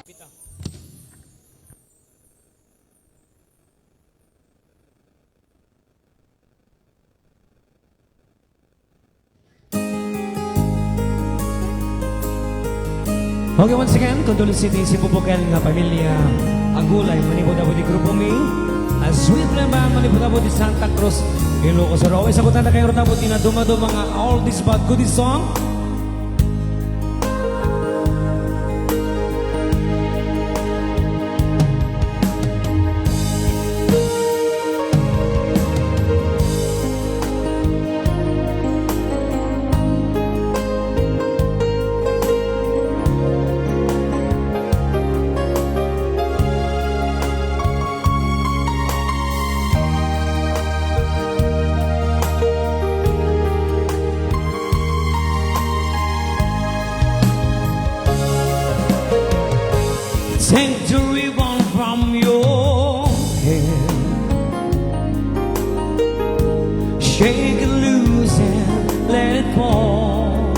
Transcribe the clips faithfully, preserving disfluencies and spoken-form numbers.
Okay, once again, condolences iti sibubukel nga pamilya Agulay, manipud-apud ti grupo mi, a sweet naman, manipud-apud ti Santa Cruz, Ilocos Sur. Okay, sagutan na kayo, tapos, iti naduma-duma nga oldies but goodies song. Take the ribbon from your hair. Shake it loose and let it fall.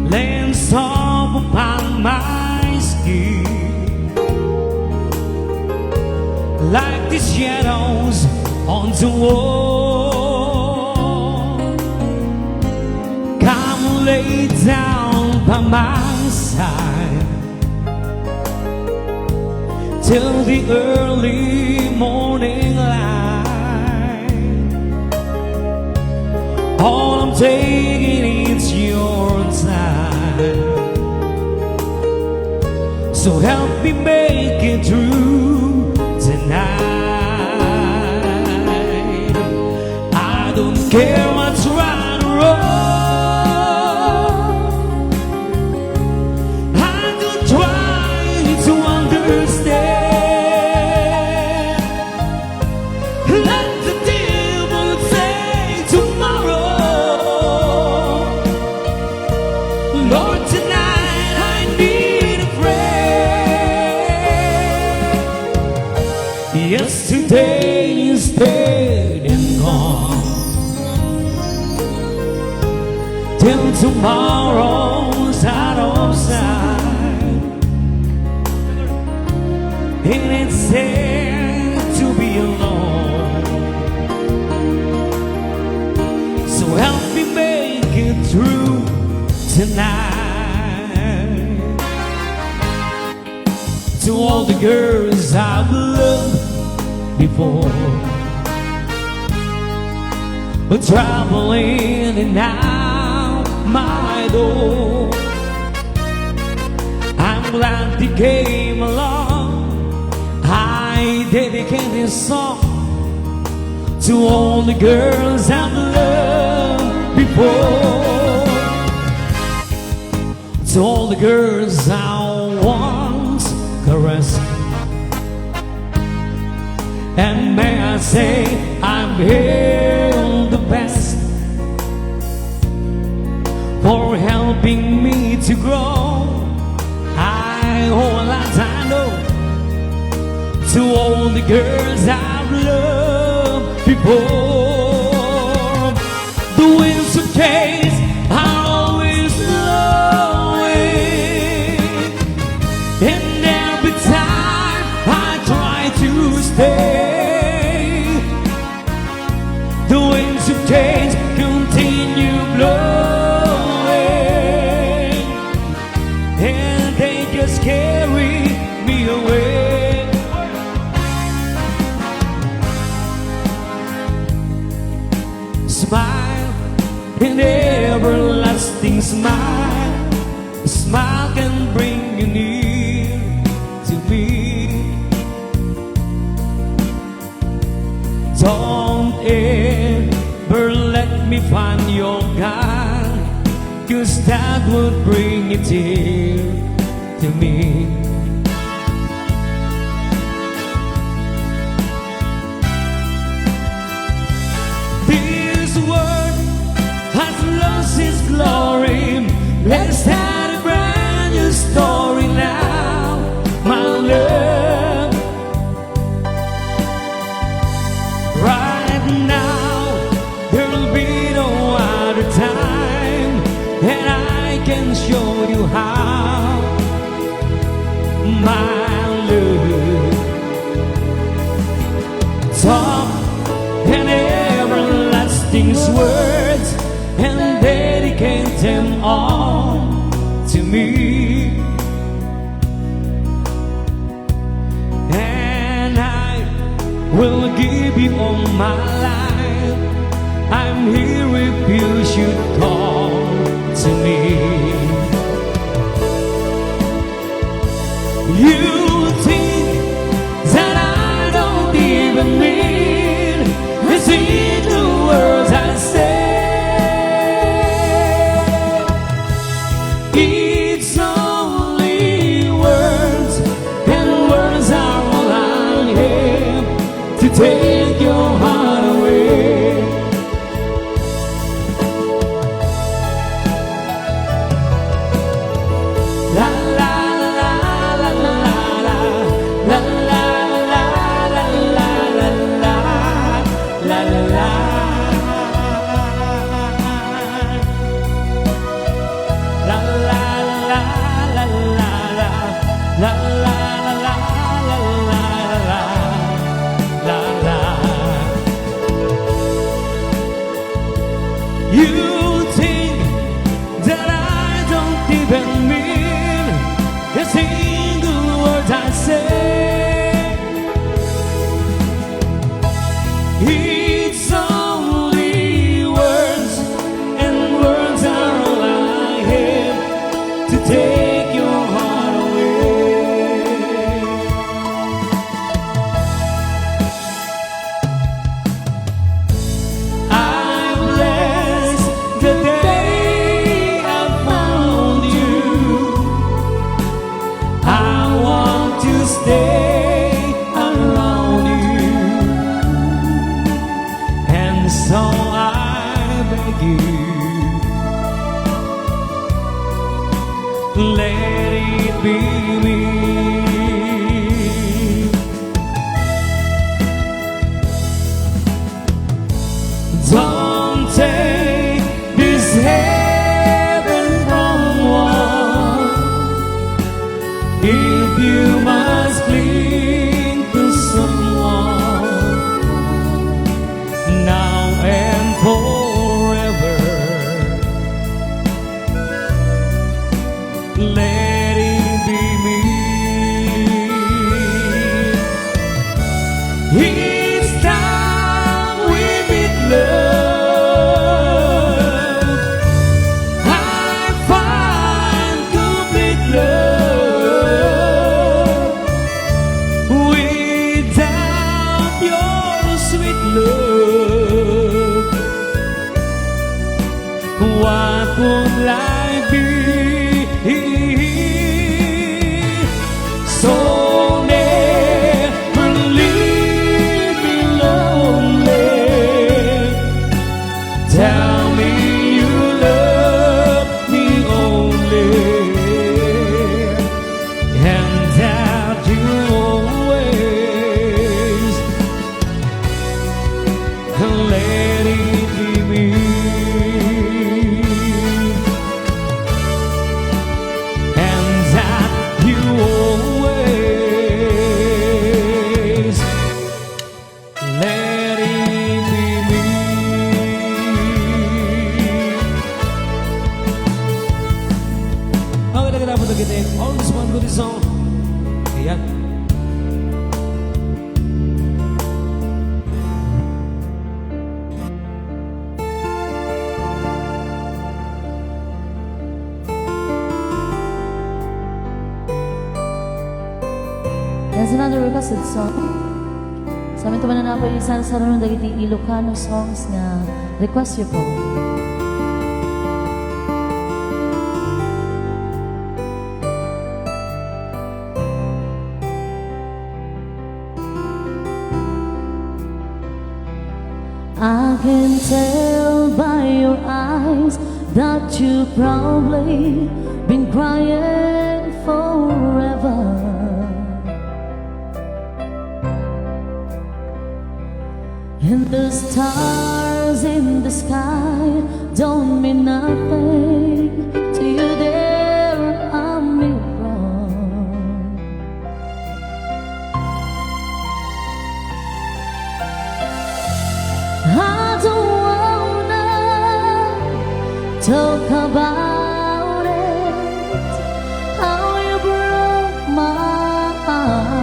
Lay it soft upon my skin, like the shadows on the wall. Come lay down by my side till the early morning light. All I'm taking is your time. So help me make it through tonight. I don't care what's right or wrong. I don't try to understand. Let the devil say tomorrow. Lord, tonight I need a friend. Yesterday is dead and gone. Till tomorrow's out of sight. And it's sad to be alone. So help me make it through tonight. To all the girls I've loved before, but traveling in and out my door, I'm glad they came along. I dedicate this song to all the girls I've loved before. To all the girls I once caressed, and may I say I'm here the best for helping me to grow. I owe a lot, I know, to all the girls I've loved before. The winds of change are always blowing, and every time I try to stay, the winds of change continue blowing, and they just carry me away. Smile, an everlasting smile. A smile can bring you near to me. Don't ever let me find your guy, 'cause that would bring a tear to me. This world has lost its glory. Let's start a brand new story now, my love. Right now, there'll be no other time, and I can show you how take your heart away. I bless the day I found you. I want to stay around you. And so I beg you, let it be me. Don't take this heaven from one. If you must cling to someone now and forever, let it be me. Each time we meet, love, I find complete love. Without your sweet love, what would life be? So never leave me lonely. Tell me you love me only, and that you always let it be me, and that you always let it be me. Okay, nakita po na kita. All this one good song. Ayan. That's another requested song. Sa amin tumanan na po, isang saruno dagiti Ilocano songs nga request yo po. I can tell by your eyes that you probably been crying forever. And the stars in the sky don't mean nothing to you, dear amigo. I don't wanna talk about it, how you broke my heart.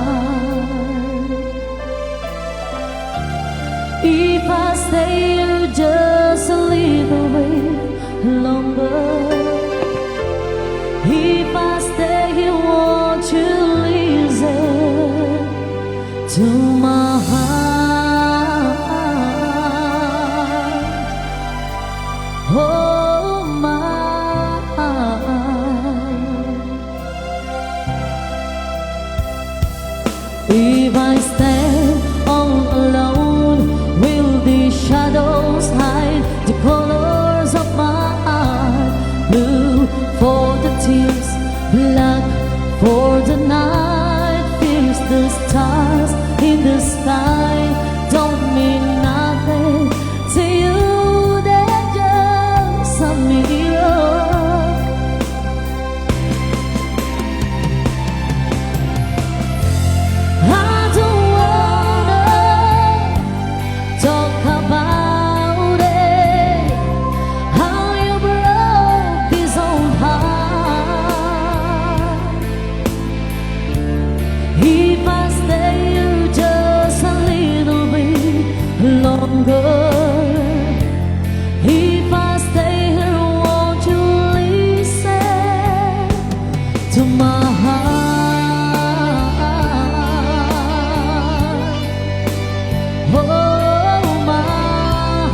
If I stay here just a little bit longer, if I stay here, won't you listen to my heart? Oh, my heart. If I stand all alone, will the shadows hide the colors of my heart? Blue for the tears, black for the night, fears the stars in the sky don't mean nothing to you, they're just a mirror. I don't wanna talk about it, how you broke this old heart. If I stay here just a Tumahal. Oh, mahal.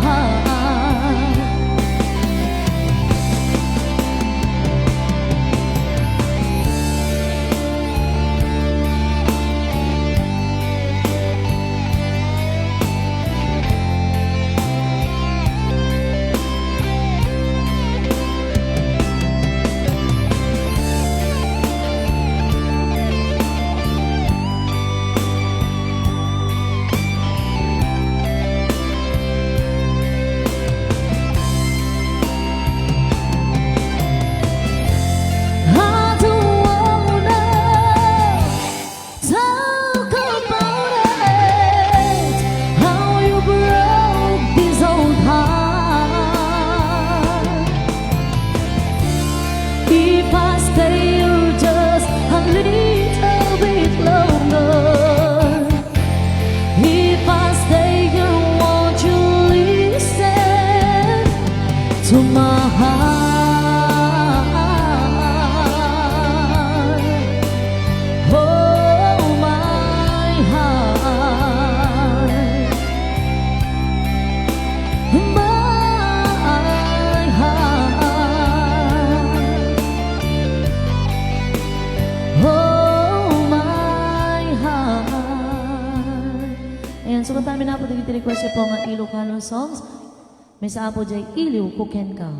I don't wanna talk about it, how you broke this old heart. If I stay here just a little bit longer, if I stay here, won't you listen to my heart? Oh, my heart, my heart. Oh, my heart. Ayan, sukatan mi na po dagiti request po nga Ilocano songs. Maysa po diay Iliw ko kenka.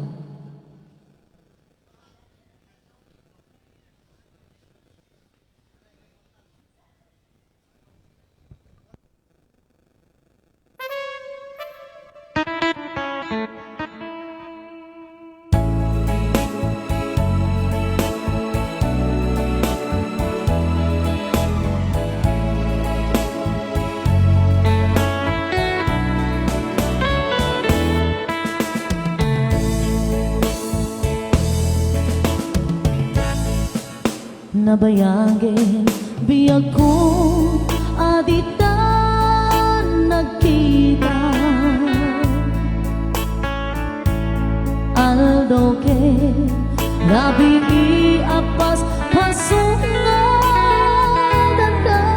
Nabayagen biagko a dita nagkita. Aldaw ket gabii a paspasong nga adda.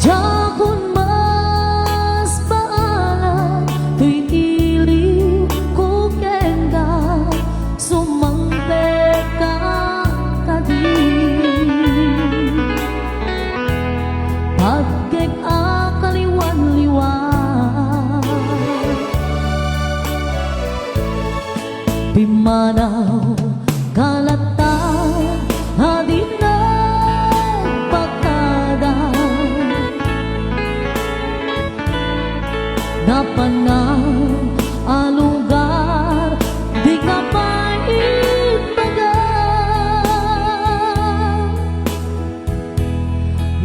Diakon masbaalan toy iliw ko kenka, sumangpet ka kadi. Patgek a kaliwanliwan. Pimmanaw ka latta a di nagpakada. Napanan a lugar di ka maibbaga.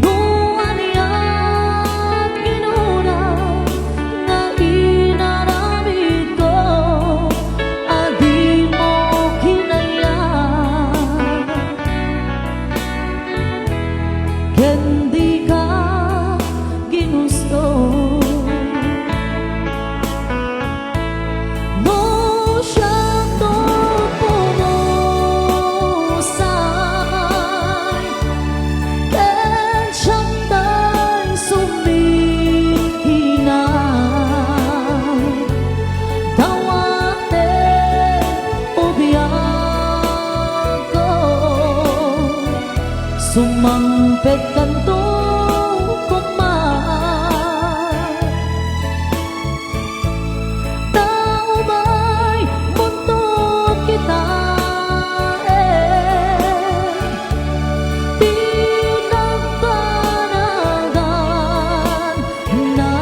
No aniat kinuna nga inaramidko a dimo kinayat, ken dika ginusto. No siak to pumusay, ken siak tay sumihinay, dawaten biagko, sumangpet kanto koma. Ta umay munto kitaen, pinagpanaganna,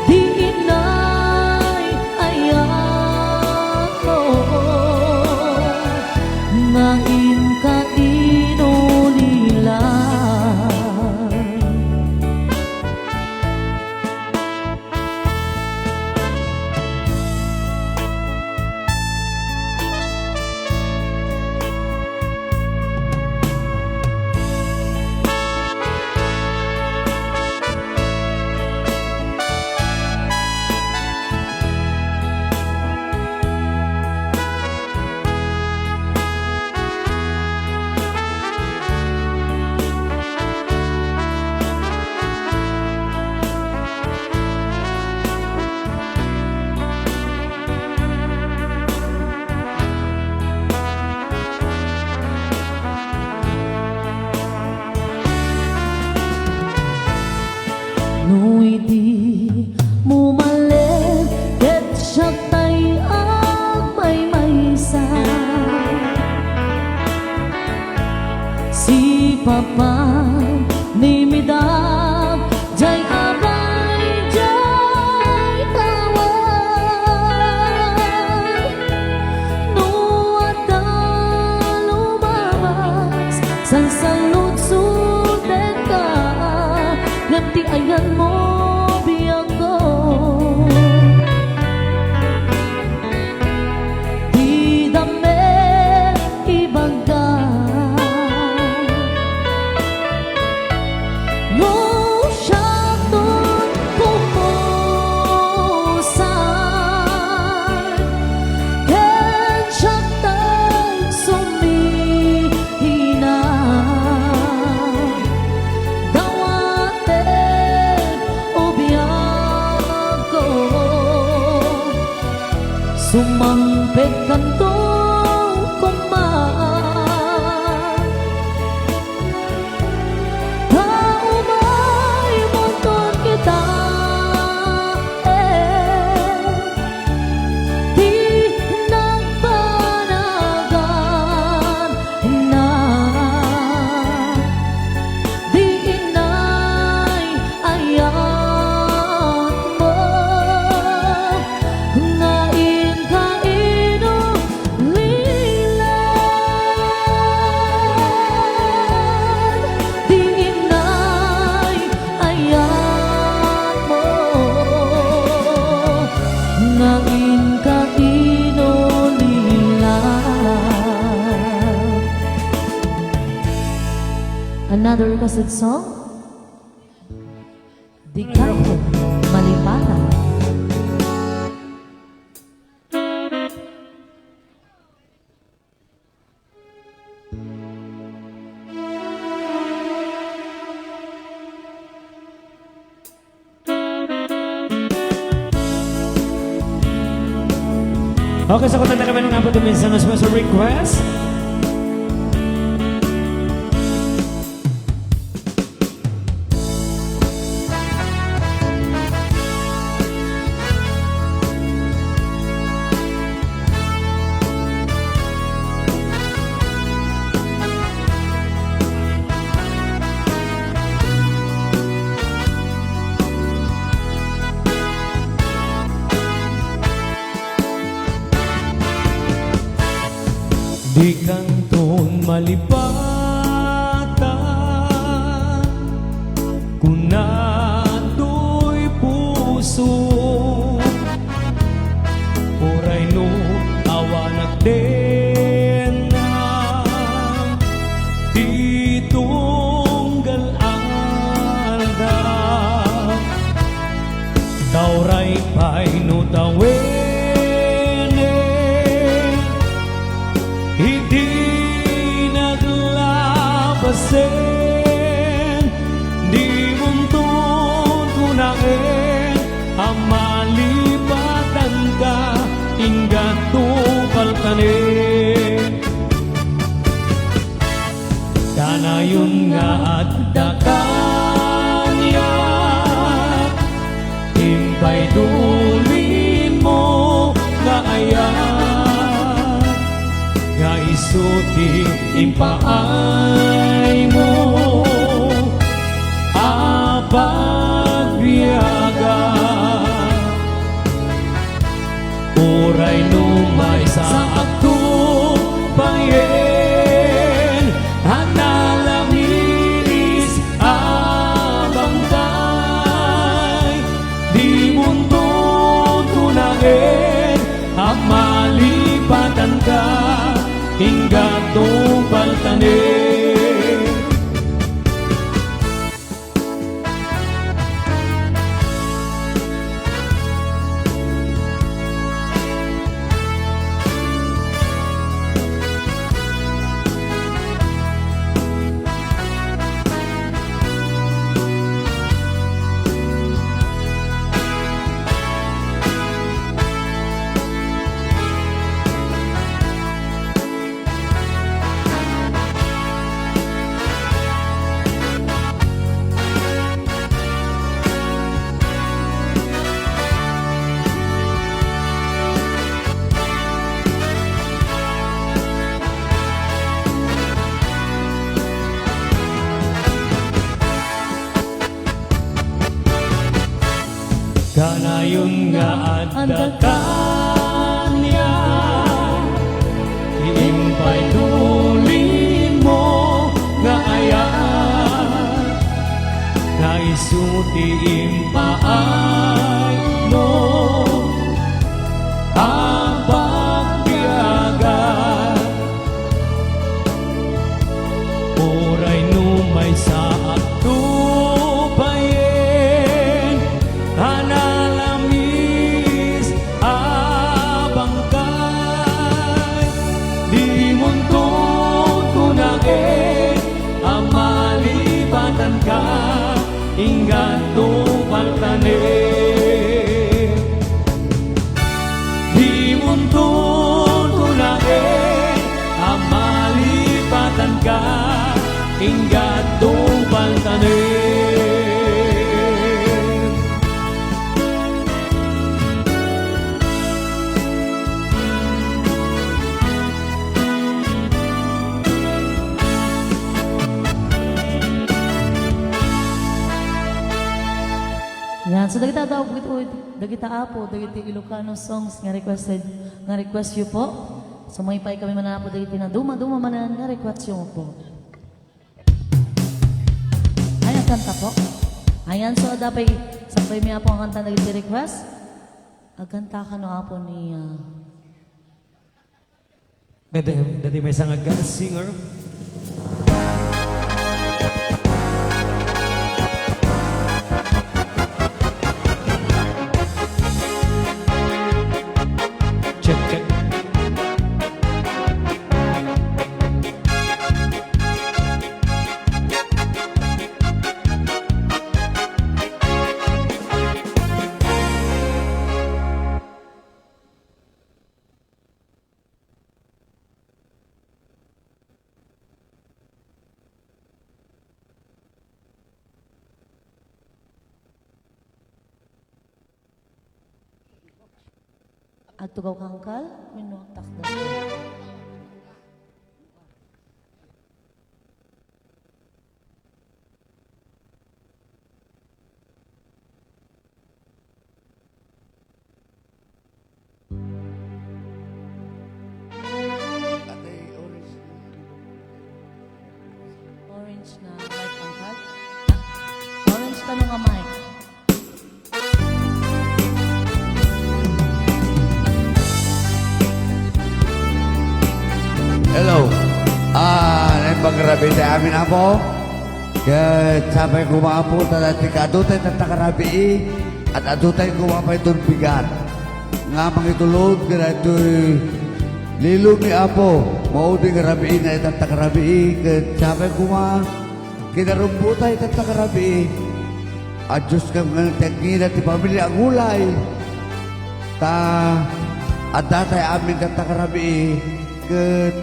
di inay ayatko nga inka inuli. Saludsodenka, ngem ti ayanmo, biagko, dida met ibaga. No siakton kumusar, ken siak ti sumitina, dawatek, o biagko, sumangpetkanto koma. Ta umay munton kitaen, ti nagbanaganna, di inay ayatmo nga inka inulilan, di inay ayatmo nga inka inulilan. Another requested song. Di ka ko malipatan. Okay, so kung tanda kami ng apat na minsan na special request. Di kanton malipatan, kuna toy puso. Uray no awanak dena ti tunggal aldaw. Ta uray pay no tawenen iti naglabasen, dimonto kunaen a malipatanka, inggato paltanen. Kanayon nga adda kaniak, impay dulimo nga ayat, nga isu ti impaaymo a pagbiagan. Uray no maysa agtupayen a nalamilis a bangkay, dimonto kunaen a malipatanka, inggato paltanen. Kanayon nga adda kaniak, impay dulimo nga Inggad tungpaltanen. Dimonto tunaen a malipatanka, inggad tungpaltanen. Yan. So, dagita daw, dagita, Apo, dagiti Ilocano songs nga requested, nga request yo po. So, maypay kami manapod dagiti naduma-duma manen nga request yo po. Ay, agkanta po. Ayan, so, adda pay, sa premio po ang kanta dagiti request. Agkanta kano, Apo, ni, ah, Madam, dati may sangag ka, singer. Check, check. Agtugaw ka, Angkal? Wenno agtakder? Ate, orange. Orange na mic, Angkal. Orange kano nga mic? Hello. Ah, naimbag rabii ti amin, Apo. Ket sapay koma, Apo, ta dati kaadu tay tatta nga rabii, ad-adu tay koma pay ton bigat nga mangitulod kadaytoy lilo mi, Apo. Maudi nga rabii nga itatta nga rabii, ket sapay koma, kinarumbuta itatta nga rabii. A Dios, kam nga nagtagngina ti pamilia a gulay, ta adda tay amin itatta nga rabii, ket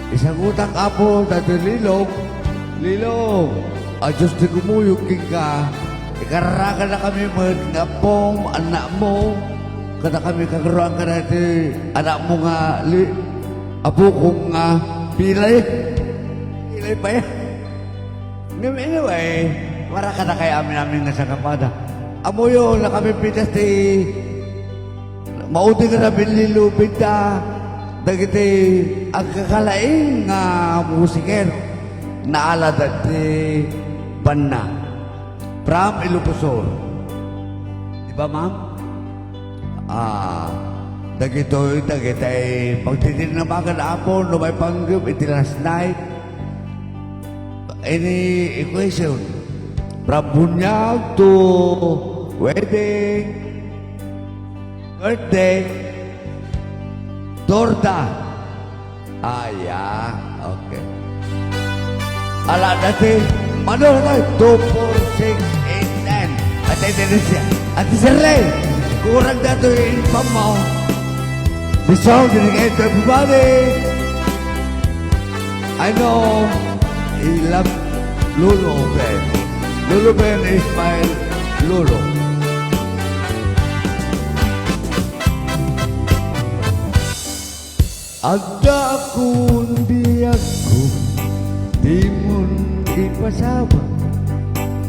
isangotak, Apo, daytoy lilok. Lilok, a Dios ti kumuyog kenka, ikararagannakami met nga ammom, annakmo, kadakami kagruan kadaytoy annakmo nga li-, apokon nga pilay. Pilay pay. Ngem anyway, para kadakayo amin-amin nga sangkapada. Ammoyo, nakapipintas ti maudi nga rabii, lilok, bigat dagiti agkakalaing nga musikero. Naalada ti banna. From Ilocos Sur. Di ba, ma'am? Ah, dagitoy, dagitay pagtitirnamagan, Apo, no maipanggep iti last night. Any equation? From bunyag to wedding, birthday, torta. Aya, okay. Ala, dati, mano na, two, four, six, eight, ten. Ate Teresia, Ate Shirley, kurang dato yung income mo. This song dedicated to everybody. I know, I love Lolo Ben. Lolo Ben is my Lolo. Adda akon biagko, dimon ipasaba,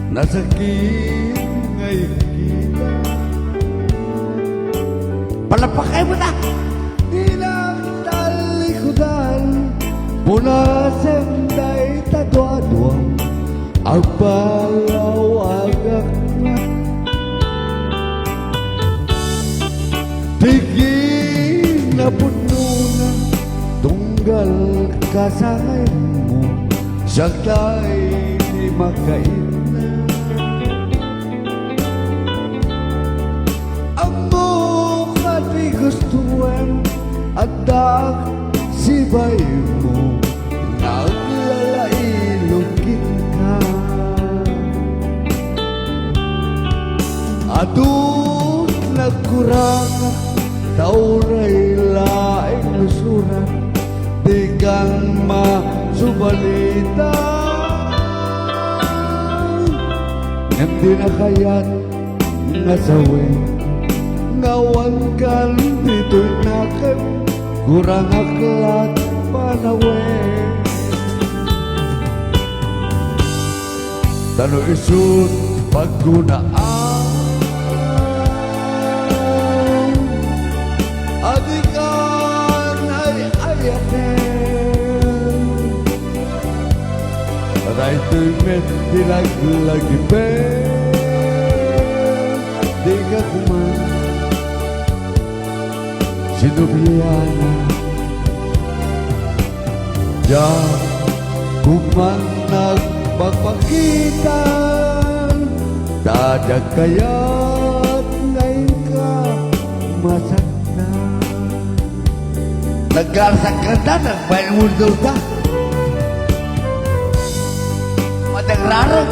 nasakit nga igkita. Palapakay mo na! Dinak talikudan, punasen dayta duadua, agpalawagak na. Ti kinapudnona, tunggal kasangaymo, siak tay di makaitna. Ammok a ti gustoem, addaak sibaimo, naglalailog kenka. Adu nagkurang, ta uray laeng nusuran, dikan masubalitan. Ngem dina kayat nga sawen, nga awankan ditoy nakem, kurangak lat panawen. Ta no isut' paggunaan, adikan ay-ayaten. Daytoy met ti laglagipen, dika kuman sinublianan. Diak kuman nagpakpakita, ta diak kayat nga inka masaktan. Nagkarsak kanta, nagpainuldo ta. Matagrarag.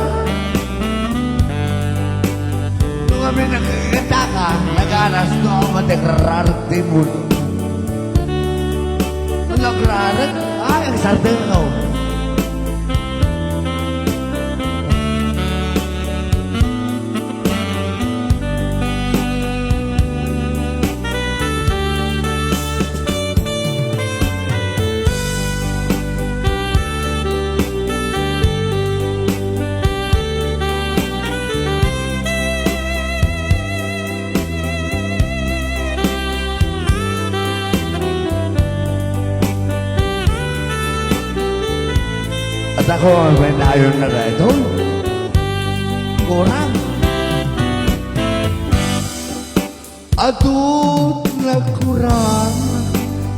Nung kami nagkakita ka, nagaras no, matagrarag ti mood. Nung nagrarag, ay, ang sardengaw. At ako, may nayon na daytoy. Kurang. Adu nagkurang,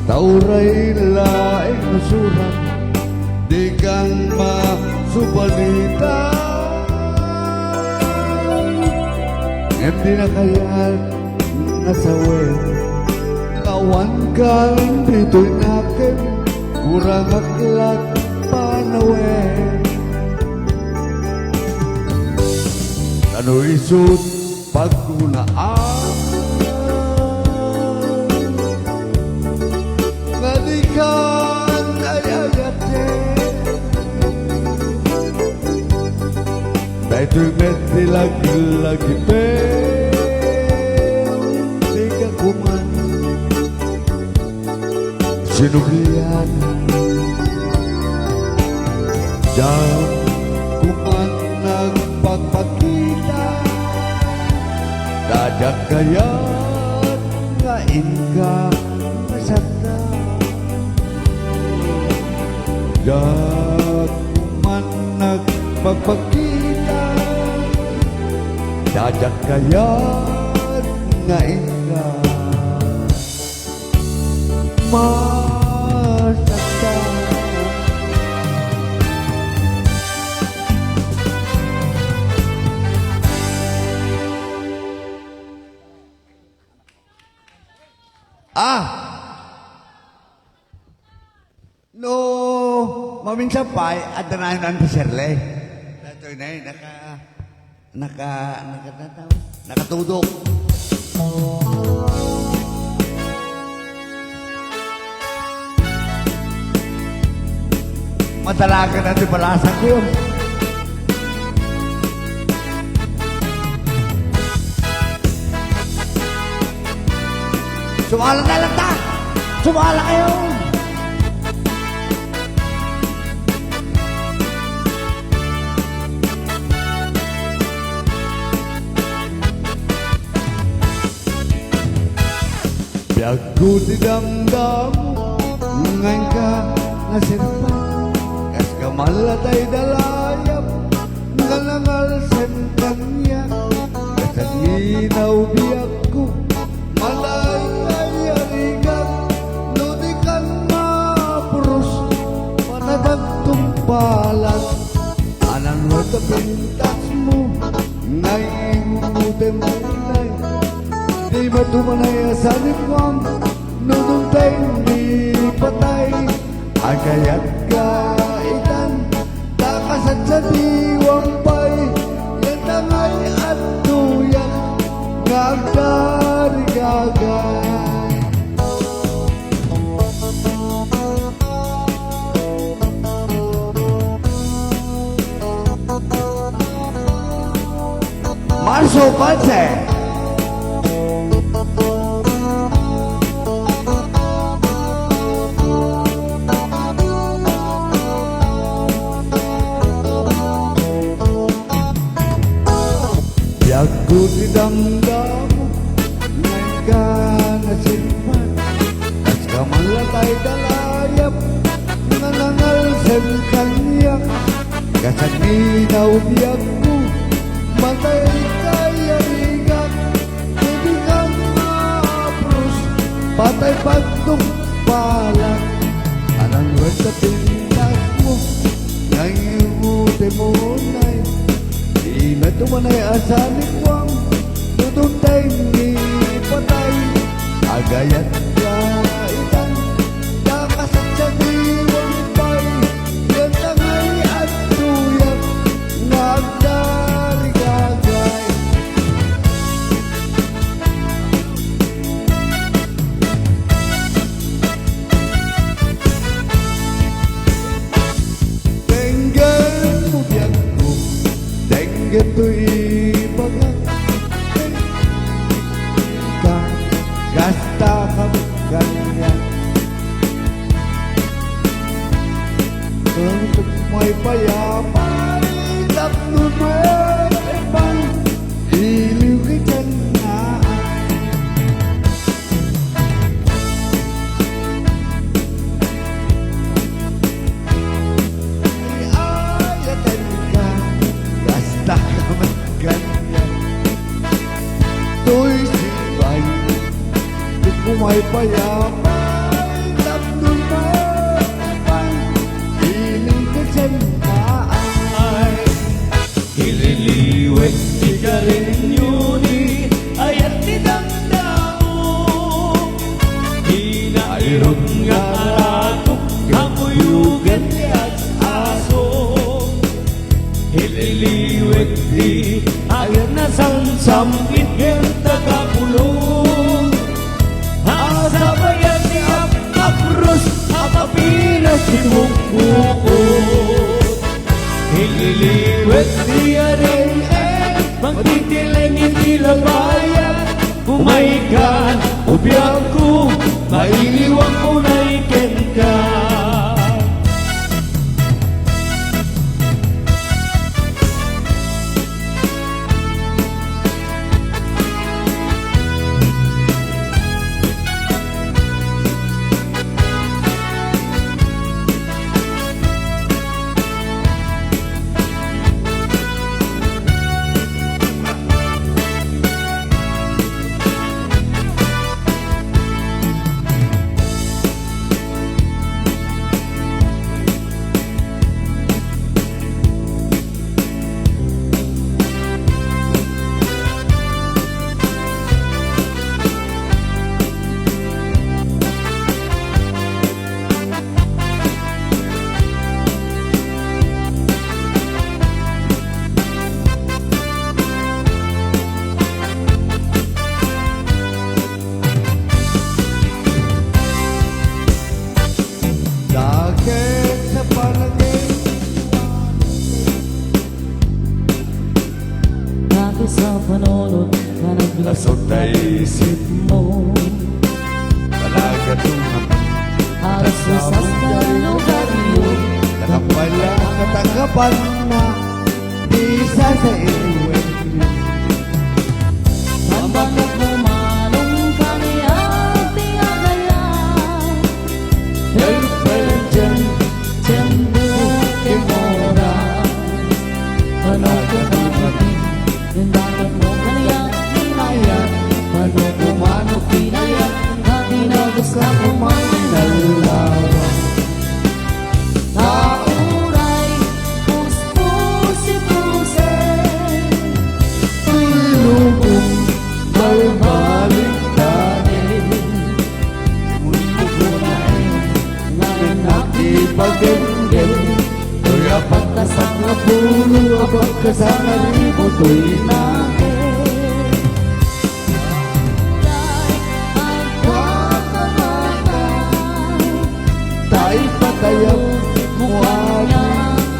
ta uray laeng nusuran, dikan masubalitan. Ngem dina kayat nga sawen, nga awankan ditoy nakem, kurangak lat panawen. Ta no isut' paggunaan, nga dikan ay-ayaten. Daytoy met ti laglagipen, dika kuman sinublian. Diak kuman nagpakpakita, ta diak kayat nga inka masaktan. Diak kuman nagpakpakita, ta diak kayat nga inka masaktan. Ah! No, maminsan pay, adda nayon Auntie Shirley. Daytoy na, naka-, naka-, naka-, nakatudok. Madalagan na ti balasak ko. Sumala na lang ta! Sumala kayo! Biagko ti damdamo, nga inka naserpa. Kas kamallatay dalayap, nga nangalsem kaniak. Kas aginaw biagko, malay nga iyarigan. No dikan mapuros, panagagtumpalan. Anan met a pintasmo, nga imutem unay. Di matumanay a sanikuam, no dumteng ni patay. Agayat ka itan, ta kasadsadiwam pay, yantangay adtoyak, Agdarigagay. Marso Panse. Biagko ti damdamo, nga inka nasimpan. Kas kaman latay da layap, nga nangalsem kaniak. Kas aginaw biagko, matay kayarigak. Pwede kang maapros, patay pagtungpalak. Anang resta pintas mo, nang iuti mo nay. Di matumanay a sanikuang, tutuntay ni patay. Agayat ka itan, dakasat sa diwang pay. Yan tangay at tuyak, nga agdarigagay. Denggen mo biagko, denggen toy bagak. Ka, gasta ka kanya. Ang may payapay, tapno may pang iliw ka dyan na. Ay, ay, atay ka, gasta ka man ganyan. Toy sibay, di ko may payapay, tapno may pang iliw ka dyan na. Ay. Ililiwet ti karenyo ni ayat ti damdamo. Dina irut nga aratok, kakuyogan ti as-aso. Ililiwet ti agna samsam-it ken tagapulong. Asabayan ti apapros a papinas ti bukbukod. Ililiwet ti aring-eng, magtitileng iti labayan. Umayka, o biagko, mailiwak unay kenka. Dakes sa panagin. Dakes sa panunot nga naglasot ta isipmo. Palagatungan. Alas dos hasta lugaryo. Nakapala, katanggapan na. Di sa sa iwen. Pambangat mo manong kami ang tiagaya. Perperjan, jembo, kemora. Ano ka naman? Pambangat mo kami ang tiagaya. Ano ko manong pinaya? Ang tinagas ka kumain na lulawa. Kauray, puspusi pusen, tulugom, balbaliktadin. Munmukunaen, ngamin nakipagdemdem, toy apagkasangapulo, apagkasangaribu, toy naken. Muani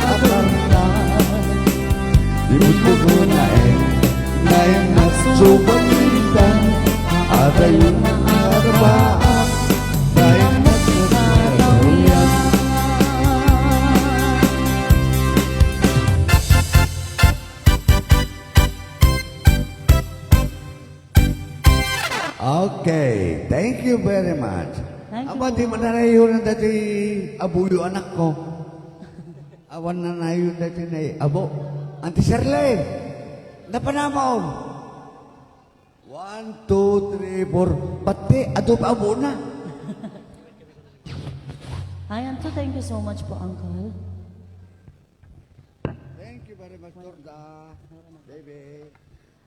a karnal, ibuto ko na en, na en nasubak kita, adayo na agabaan, na en nasubak. Okay, thank you very much. Thank you. Aba, di man nanayon dati abuyo anak ko. Awan nanayon dati na abo. Auntie Shirley, napanamaw. One, two, three, four. Pati, adu pa abo na. Ayan to, thank you so much po, Uncle. Thank you very much, Torda. Baby.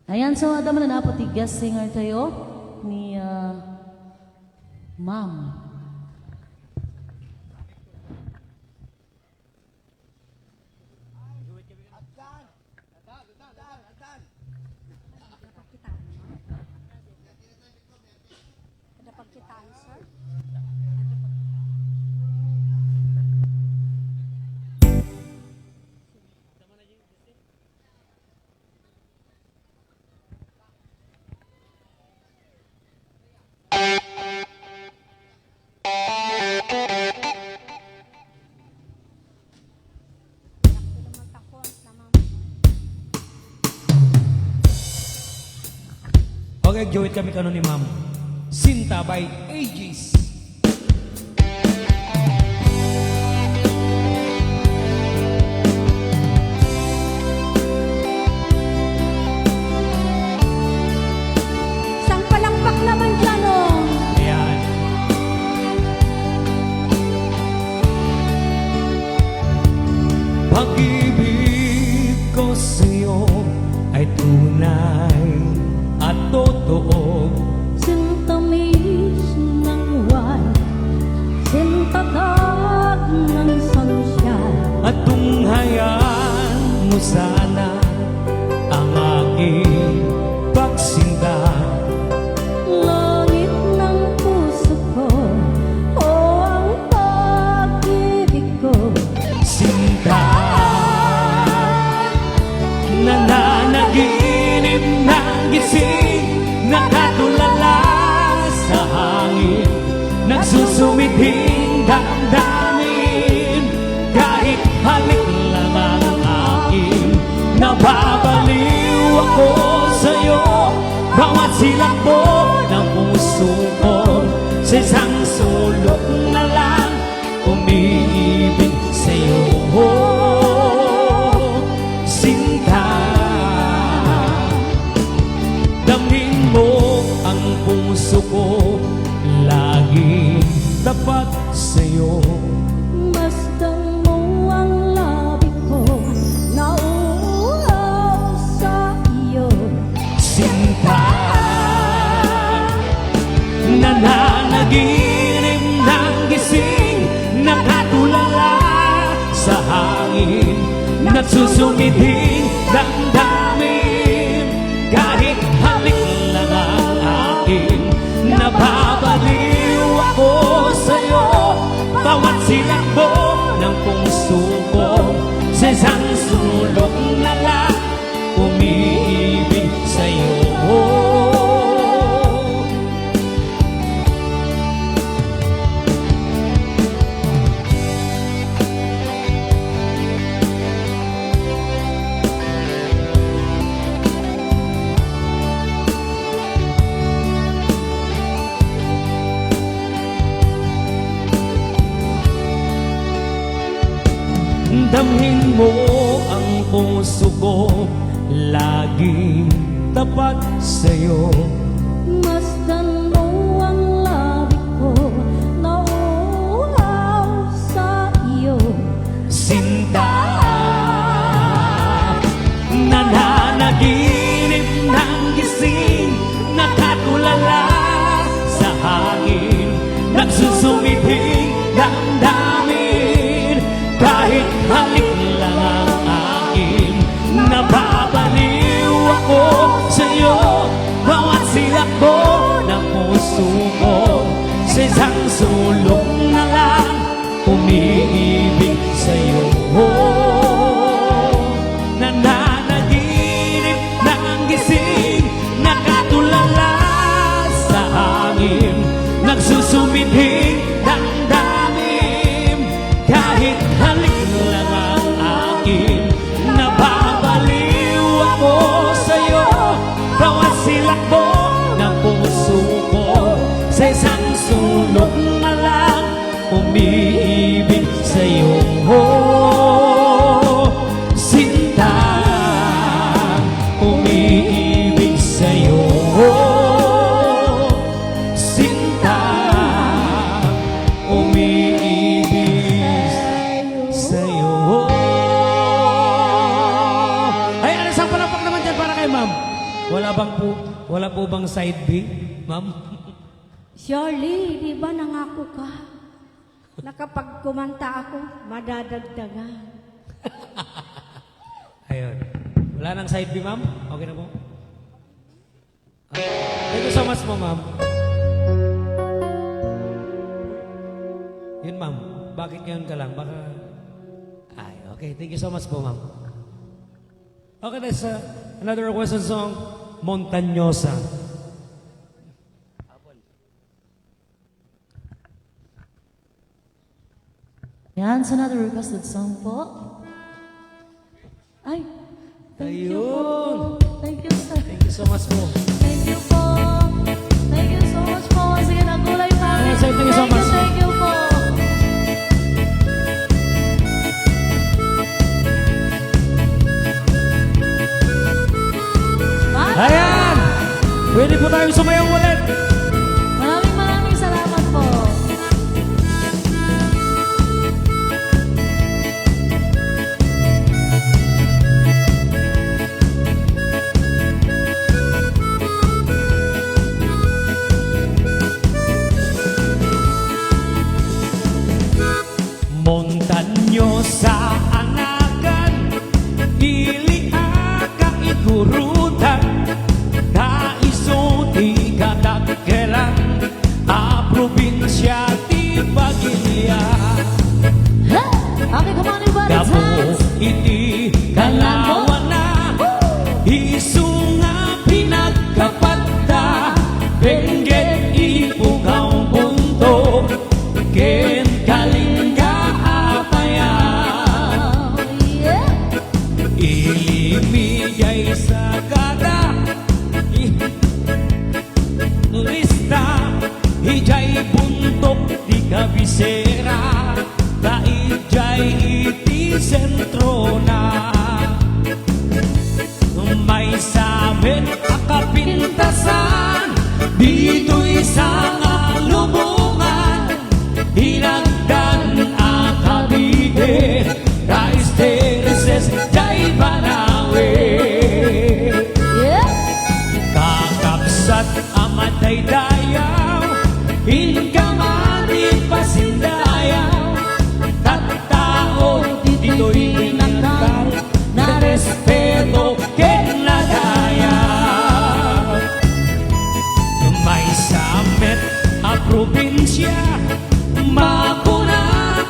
Ayan, so, adda man na po ti guest singer tayo ni, ah, Ma'am. Ada pagkitaan, sir? Okay, duet kami kano ni Ma'am. Sinta by Aegis. Isang palakpak naman dyan, oh. Ayan. Pag-ibig ko sa'yo ay tunay at totoo. Sinta mismong wine, sinta tagnang sunshine. At tunghayan mo sana ang aking pagsinta. Langit ng puso ko, o ang pag-ibig ko. Sinta, nananaginip ng gising, nakatulala sa hangin, nagsusumidhing damdamin. Kahit halik lang ang aking nababaliw ako sa'yo, bawat silakbo ng puso ko, sa isang sulok na lang umiibig sa'yo. Sinta, damhin mo ang puso ko, laging tapat sa'yo. Masdan mo ang labi ko, nauuhaw sa iyo. Sinta, nananaginip ng gising, nakatulala sa hangin, nagsusumidhing damdamin. Kahit halik lang ang aking nababaliw ako sa'yo, bawat silakbo ng puso ko, sa isang sulok na lang umiibig sa'yo. Damhin mo ang puso ko, laging tapat sa'yo. Masdan mo ang labi ko, nauuhaw sa iyo. Sinta, nananaginip ng gising, nakatulala sa hangin, nagsusumidhing damdamin. Kahit halik lang ang aking nababaliw ako sa'yo, bawat silakbo ng puso ko, sa isang sulok na lang Umiibig sa'yo. Nananaginip, nagising, nakatulala sa hangin, nagsusumidhing damdamin. Kahit halik lang ang akin, nababaliw ako sa'yo. Bawat silakbo ng puso ko, sa isang sunog na lang umiibig sa'yo, sinta. Umiibig sa'yo, sinta. Umiibig sa'yo. Ay, ano, isang palakpak naman dyan para kay ma'am. Wala bang po, wala po bang side B, ma'am? Charlie, di ba nangako ka? Nakapagkumanta ako, madadagdagan. Ayun. Wala nang side B, ma'am? Okay na po? Ah, thank you so much po, ma'am. Yun, ma'am. Bakit ngayon ka lang? Baka... Ay, okay. Thank you so much po, ma'am. Okay, there's, uh, another requested song, Montañosa. Yan, so another requested song po. Ay, thank you po. Ayun. Thank you, sir. Thank you so much po. Thank you po. Thank you so much po. Sige, nagulay pa. Yes, sir. Thank you so much. Thank you, thank you po. Ayan! Pwede po tayo sumayaw ulit. Maraming, maraming salamat po. Montañosa a nagan, ili a kaigurutan, ta isu ti kadakkelan a probinsia ti Padilla. Hey! Okay, come on, everybody, damo dance! Iti kalawana, isu nga pinagkapatta, Benguet, Ifugao, Bontoc, ken Kalinga, Apayao. Yeah. Ili mi jay sagada, i-, lista, ijay Bontoc ti kabisera, ta ijay iti sentrona. Maysa met a kapintasan, ditoy sanga lubongan, Hinagdan a Cavite, Rice Terraces, jay Banawe. Yeah. Kakabsat a madaydayaw, inka madipasindayaw, tattaod ditoy tinakal, narespeto ken nadayag. Maysa met a probinsia, makuna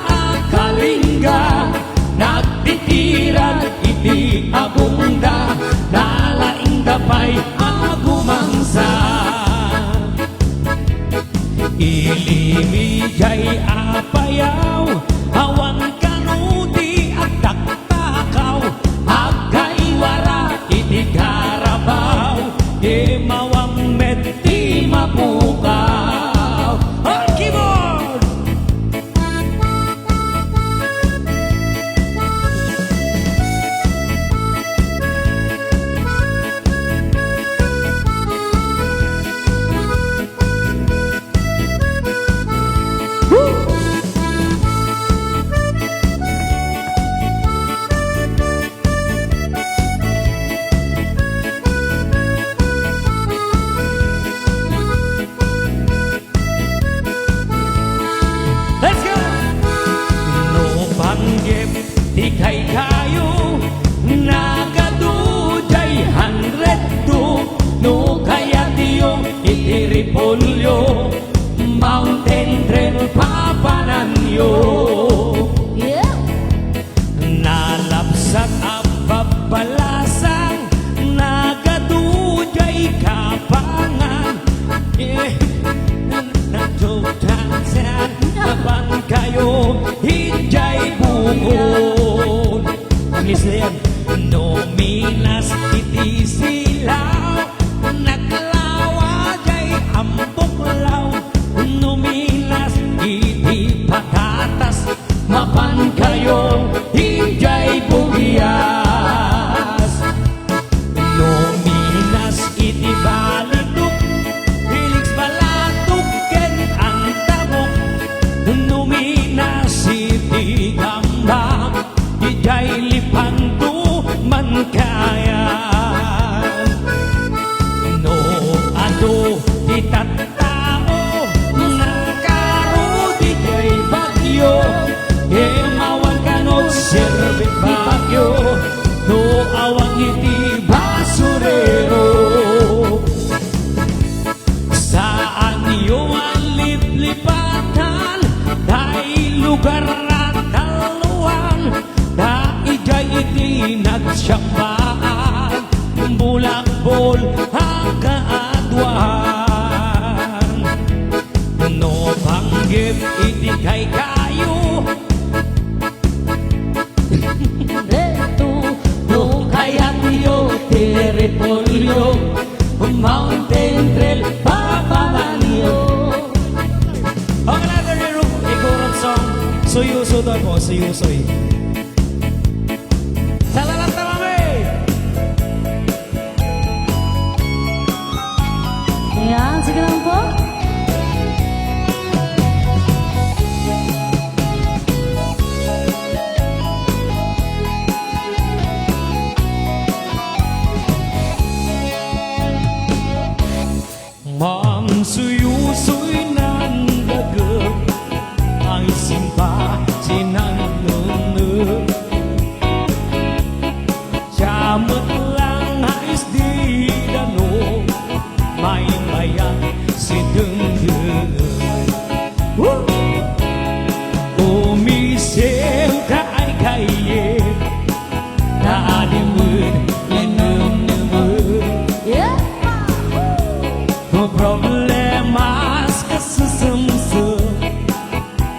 a Kalinga, nagtitirag iti abongda, nalaingda pay a gumangsa. Ili mi jay Apayao, awan kano ti agtaktakaw, agkaiwara iti karabaw, imawam met ti mapukaw. On keyboard! Let's go! No panggep ti kaykayo, nagadu jay hundred two, no kayatyo iti repolyo, mountain trail papananyo. Barra talloan, ta idiay iti nagsiamaan, bulakbol a kaaduan. No panggep iti kaykayo, Detoy, no kayatyo, Tiripolyo, Mountain Trail, Papamanyo. Okay, another Igorot song. Suyusoy daw po, suyusoy. Salamat na kami! Ayan, sige lang po. Mansuyusoy nan dagem, ay simba sinan nungneng. Siya met lang nga isdi dano, maibayat si Dengdeng. Woo! Umisim ka ay kaye, naadi met nga nemnemen. Yeah! Problema kas sumsum.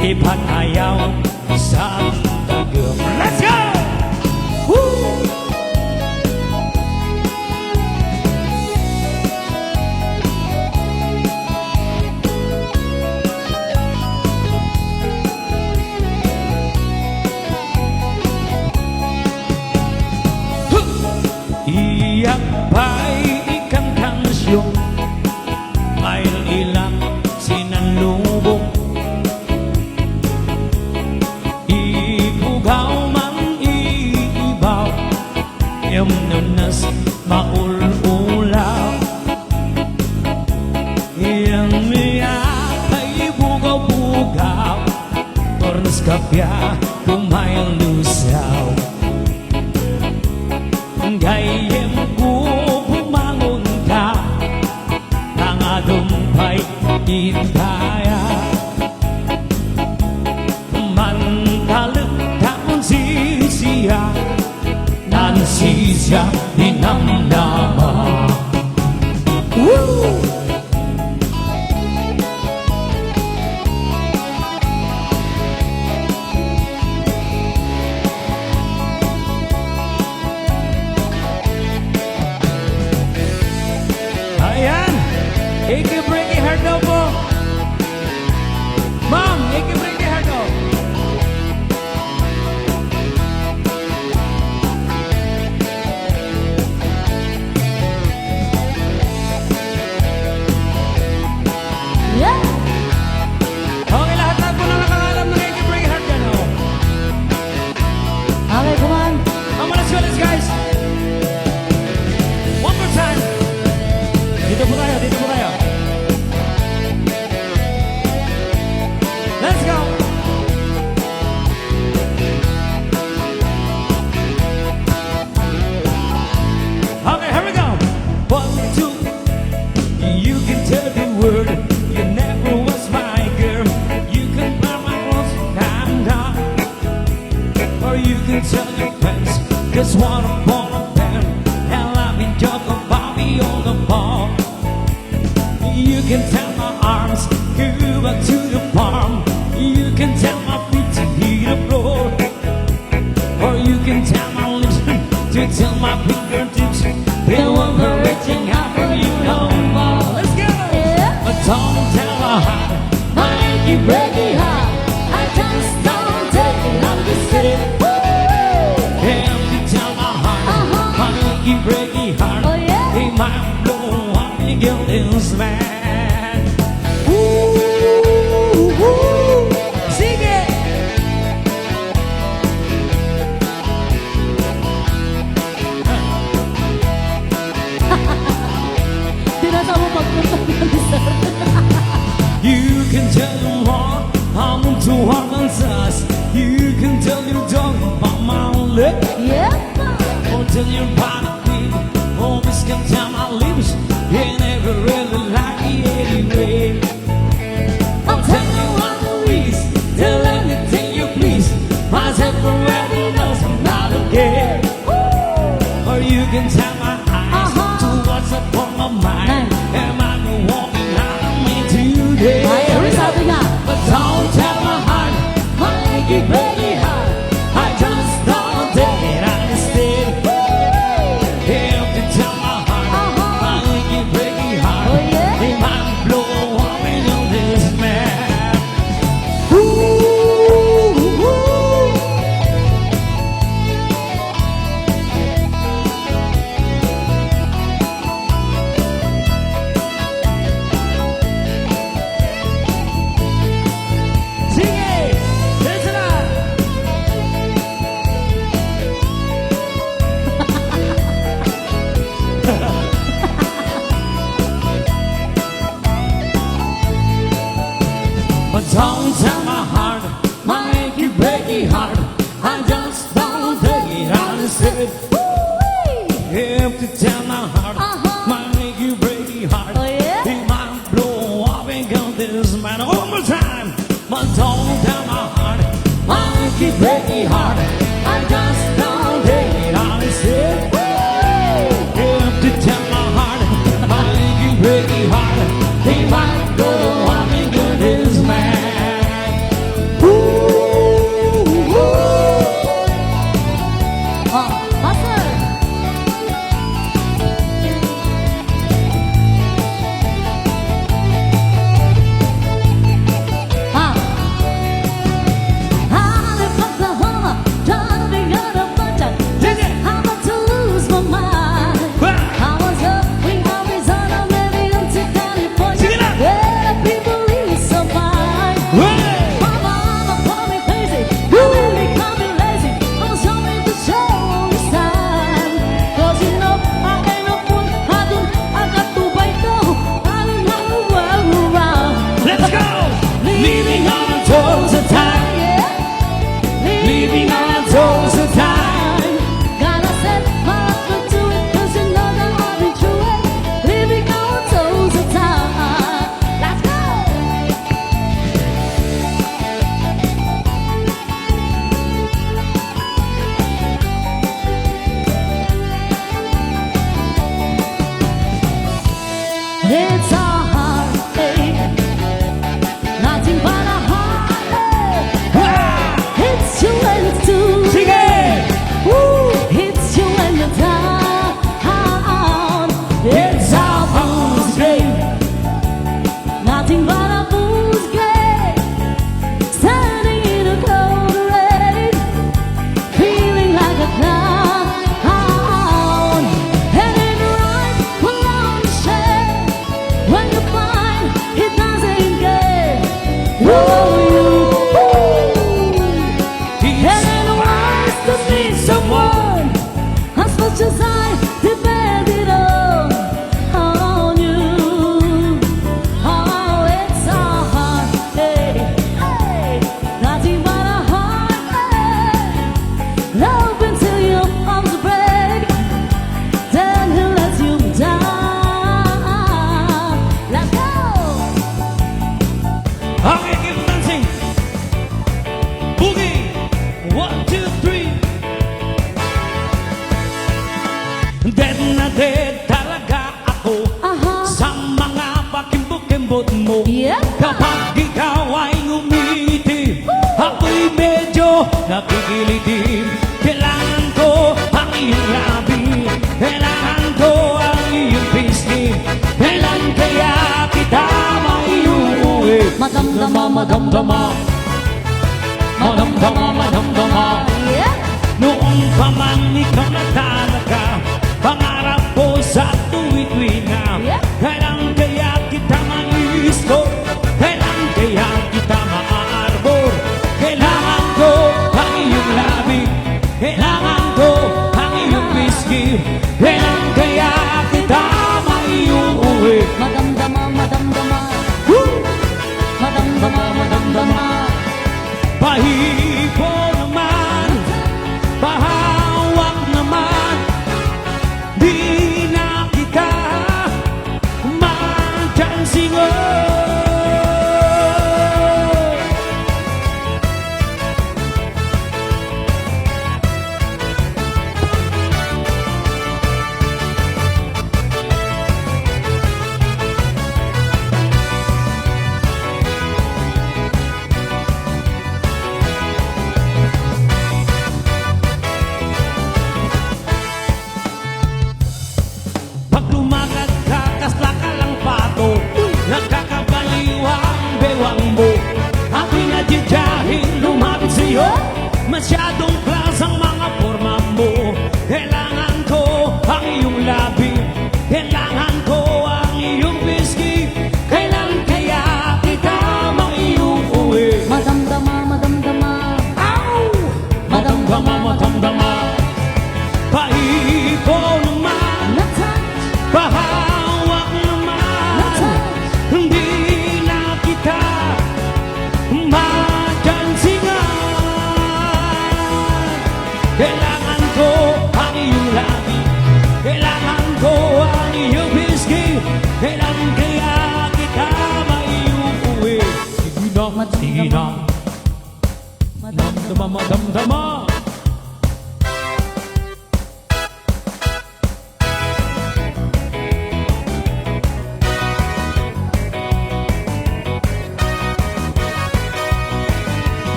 Ipatayaw sa dagem. Let's go! Woo! Huh! Iyak pay ikan kansion, mail-ilak sinan lubong. Ipugaw man iibaw, nemnemnes maul-ulaw. Iyan niya pay ibugaw-bugaw, tornes kapia kumail lusaw. Gayyem ko bumangon ka, nangadum pay itaya. Mantalek ta kon sisiya, nansisiya ni namnama. Woo! Ayan. Achy breaky heart daw po. Ma'am, achy breaky heart daw. Yeah! Okay, lahat na po na nakakalam ng Achy breaky heart dyan, oh. Okay, come on. Come on, let's go, let's, guys. One more time. Dito po tayo, dito po tayo. Let's go. Okay, here we go. One, two. You can tell the world you never was my girl. You can buy my clothes, I'm gone. Or you can tell your friends, 'cause what a bomb of them, and I've been joking about me on the phone. You can tell my arms go back to the farm. You can tell my feet to hit the floor. Or you can tell my lips to tell my fingertips. They were reaching out for you no more. Let's go! Yeah. But don't tell a heart, my achy breaky heart. I just don't take it, I'm just sitting. Woo! And you tell my heart, uh-huh, my achy breaky heart. Oh, yeah? Hey, my blow up, you get this man. Woo! Woo! Sige! Di na sa mo pagpunta ng Luzon. You can tell your mom I'm to Arkansas. You can tell your dog about my leg. Yeah. Or tell your body, oh, this can tell my lips. You never really like me anyway. I'll tell you what it is, tell anything Breaky heart, I just don't take it, I stay. If you tell my heart, uh-huh, my achy breaky heart, oh, yeah, it might blow up in your despair. Ooh, ooh. Sige! Diretso na! But don't tell my heart, my achy breaky heart, I just don't take it, I said. If you tell my heart, uh-huh, my achy breaky heart, oh, yeah, it might blow up and go this man. One more time. But don't tell my heart, my achy breaky heart, I just don't take it, I said. If you tell my heart, my achy breaky heart, it might blow up and go this man. Ooh, ooh. Oh, Pastor. Ah. I live Oklahoma, driving out of my time. Sing it. I'm about to lose my mind. Ah. I was up in Arizona, maybe up to California. Sing it out. Where the people live so fine. Hey. My mama call me crazy, my daddy call me lazy. I'm showing the show this time. 'Cause you know I ain't no fool. I don't, I got to bite though. I don't know where we're wrong. Let's go! Living on a toes of time. Yeah. Living on a toes of time. Gotta set my foot to it, 'cause you know that I've been through it. Living on toes of time. Let's go! It's a heartache, nothing but a heartache. Wow! It's you and it's two. Sing it! Woo! It's you and your town. It's a blues game. Nothing but a blues game. Standing in a cold rain, feeling like a clown. And in the right, when you find it doesn't care. Oh, you. And in the worst to meet someone. As much as I depended on, on you. Oh, it's a heartache, hey, nothing but a heartache. Love until your arms break, then he lets you down. Let's go! Okay, keep dancing. Boogie! One, two, three. Dead na dead talaga ako, aha, sa mga pakimbot-kimbot mo. Yep. Kapag ikaw ay ngumiti, woo, ako'y medyo nakikiliti. Kailangan ko ang iyong labi, kailangan ko ang iyong pisngi. Kailan kaya kita maiuwi? Madamdama, madamdama. Madamdama, madamdama. Yeah. Noon pa man ikaw na talaga, pangarap ko sa tuwi-tuwi na. Yeah. Kailan kaya kita ma-isko? Kailan kaya kita maaarbor? Kailangan ko ang iyong labi. Kailangan ko ang iyong pisngi. Kailan kaya kita maiuwi? Madamdama, madamdama. Woo! Madamdama, madamdama. Madamdama, madamdama.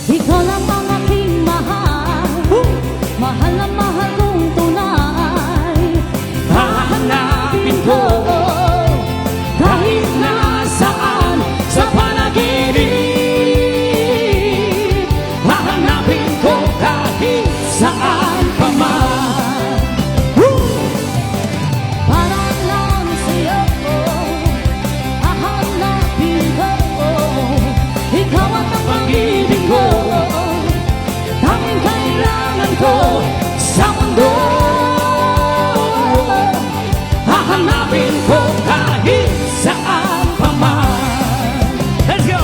Ikaw lamang aking mahal, mahal na mahal kong tunay. Hahanapin ko kahit nasaan sa panaginip. Hahanapin ko kahit saan pa man. Woo! Para lang sa'yo, hahanapin ko. Ikaw ang pag-ibig ko, tanging kailangan ko sa mundo. Hahanapin ko kahit saan pa man. Let's go!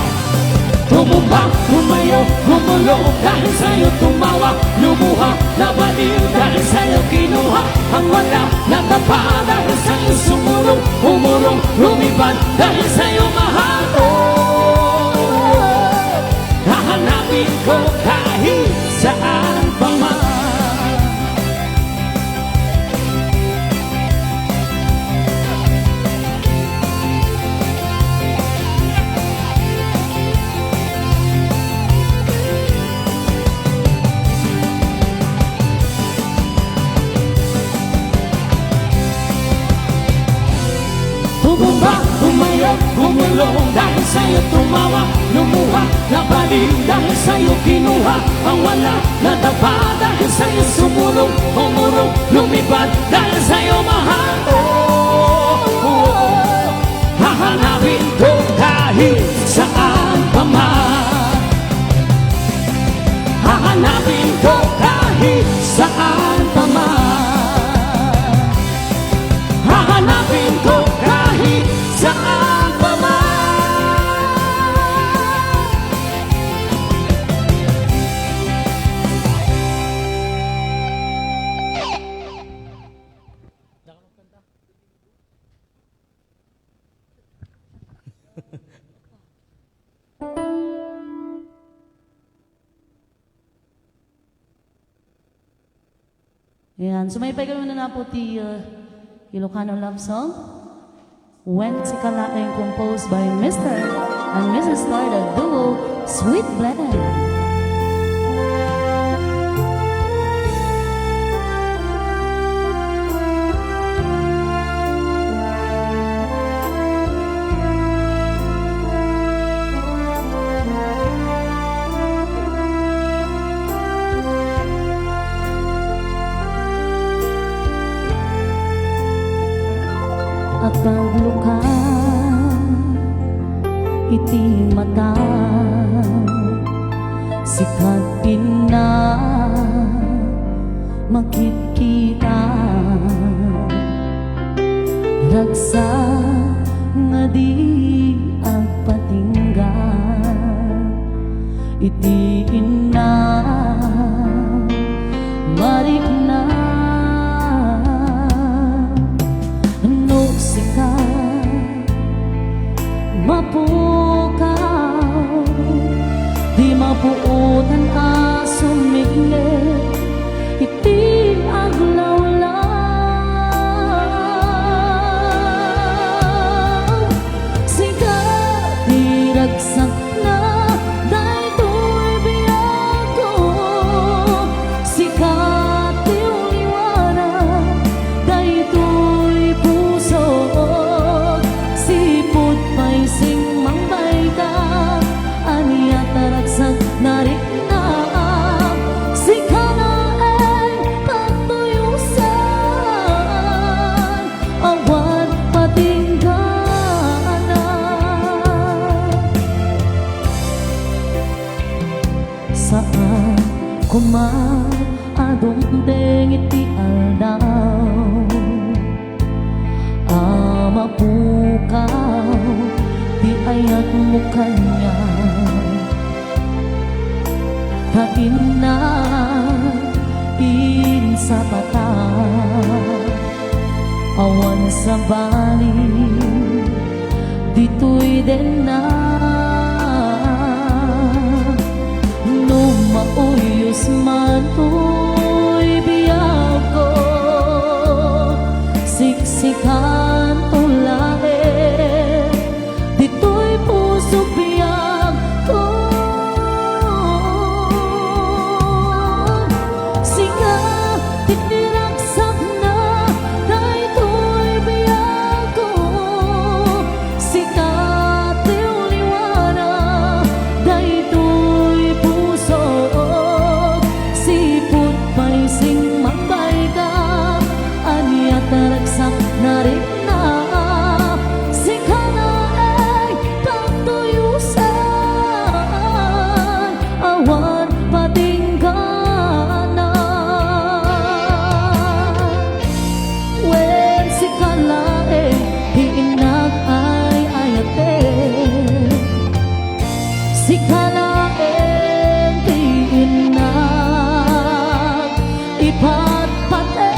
Tumumba, tumayo, gumulong dahil sa'yo, tumawa, lumuha, nabaliw dahil sa'yo, kinuha ang wala, natapa dahil sa'yo, sumulong, umurong, lumipad dahil sa'yo, mahal ko. Hahanapin ko kahit saan pa man. Tumumba, tumayo, gumulong dahil sa'yo, tumawa, lumuha, nabaliw dahil sa'yo, kinuha ang wala, natapa dahil sa'yo, sumulong, umurong, lumipad dahil sa'yo, mahal ko. Hahanapin ko kahit saan pa man. Hahanapin ko kahit saan pa man. Hahanapin ko kahit saan pa man. Ayan, sumaypay kami na po ti, uh, Ilocano love song, Wen Sika Laeng, composed by Mister and Missus Carla Duo, Sweet Blend. Agtagloka iti mata, sikat inna makitkita. Ragsak nga di agpatingga iti inna marikna. No sika mapukaw, di mapuotan a sumiknget iti aglawlaw. Sika ti ragsakna, daytoy biagko. Sika ti uliwana, daytoy pusok. Sipud pay sing mangbayta, ania ta ragsak narikna. Sika laeng patuyosan, awan patingga. Adungdeng iti aldaw a mapukaw ti ayatmo kaniak. Ta innak insapata, awan sabali, ditoy dennak. No mauyos man toy biagko, siksikanto laeng ditoy puso biagko. Sika ti ragsakna daytoy biagko. Sika ti liwana daytoy puso. Sipud pay sing mangbayka, ania ti ragsakna rikna. Sika laeng pagtuyosan, awan patinggana. Wen, sika laeng ti innak ay-ayaten. Sika laeng ti innak ipatpaten.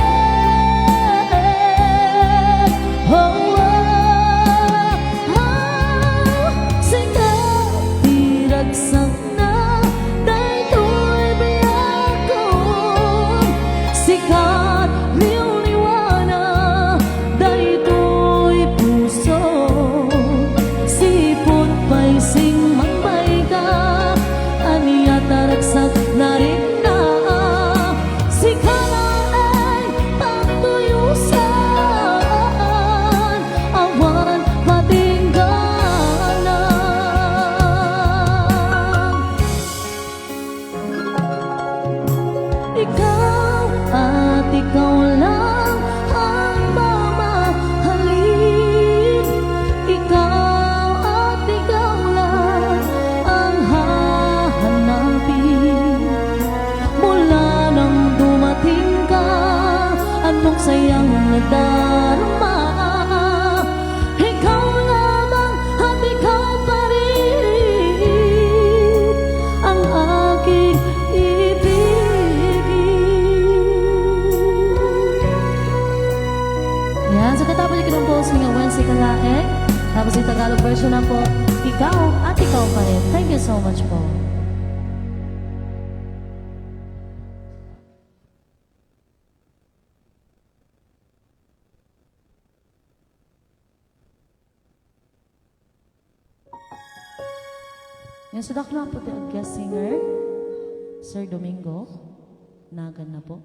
Oh, oh, oh. Sika ti ragsakna daytoy biagko. Sika ti liwana daytoy puso. Sipud pay sing mangbayka, ania ti ragsakna rikna. Sika laeng pagtuyosan, awan patinggana. Ikaw at ikaw lang ang mamahalin. Ikaw at ikaw lang ang hahanapin. Mula nang dumating ka, anong sayang nadarama? Ikaw lamang at ikaw pa rin ang aking ibigin. Yan. So, katapos yung kinompose nga Wen, Sika Laeng. Tapos yung Tagalog version na po, Ikaw at Ikaw Pa Rin. Thank you so much po. Yan, sudak na po ti guest singer, Sir Domingo. Nagan na po.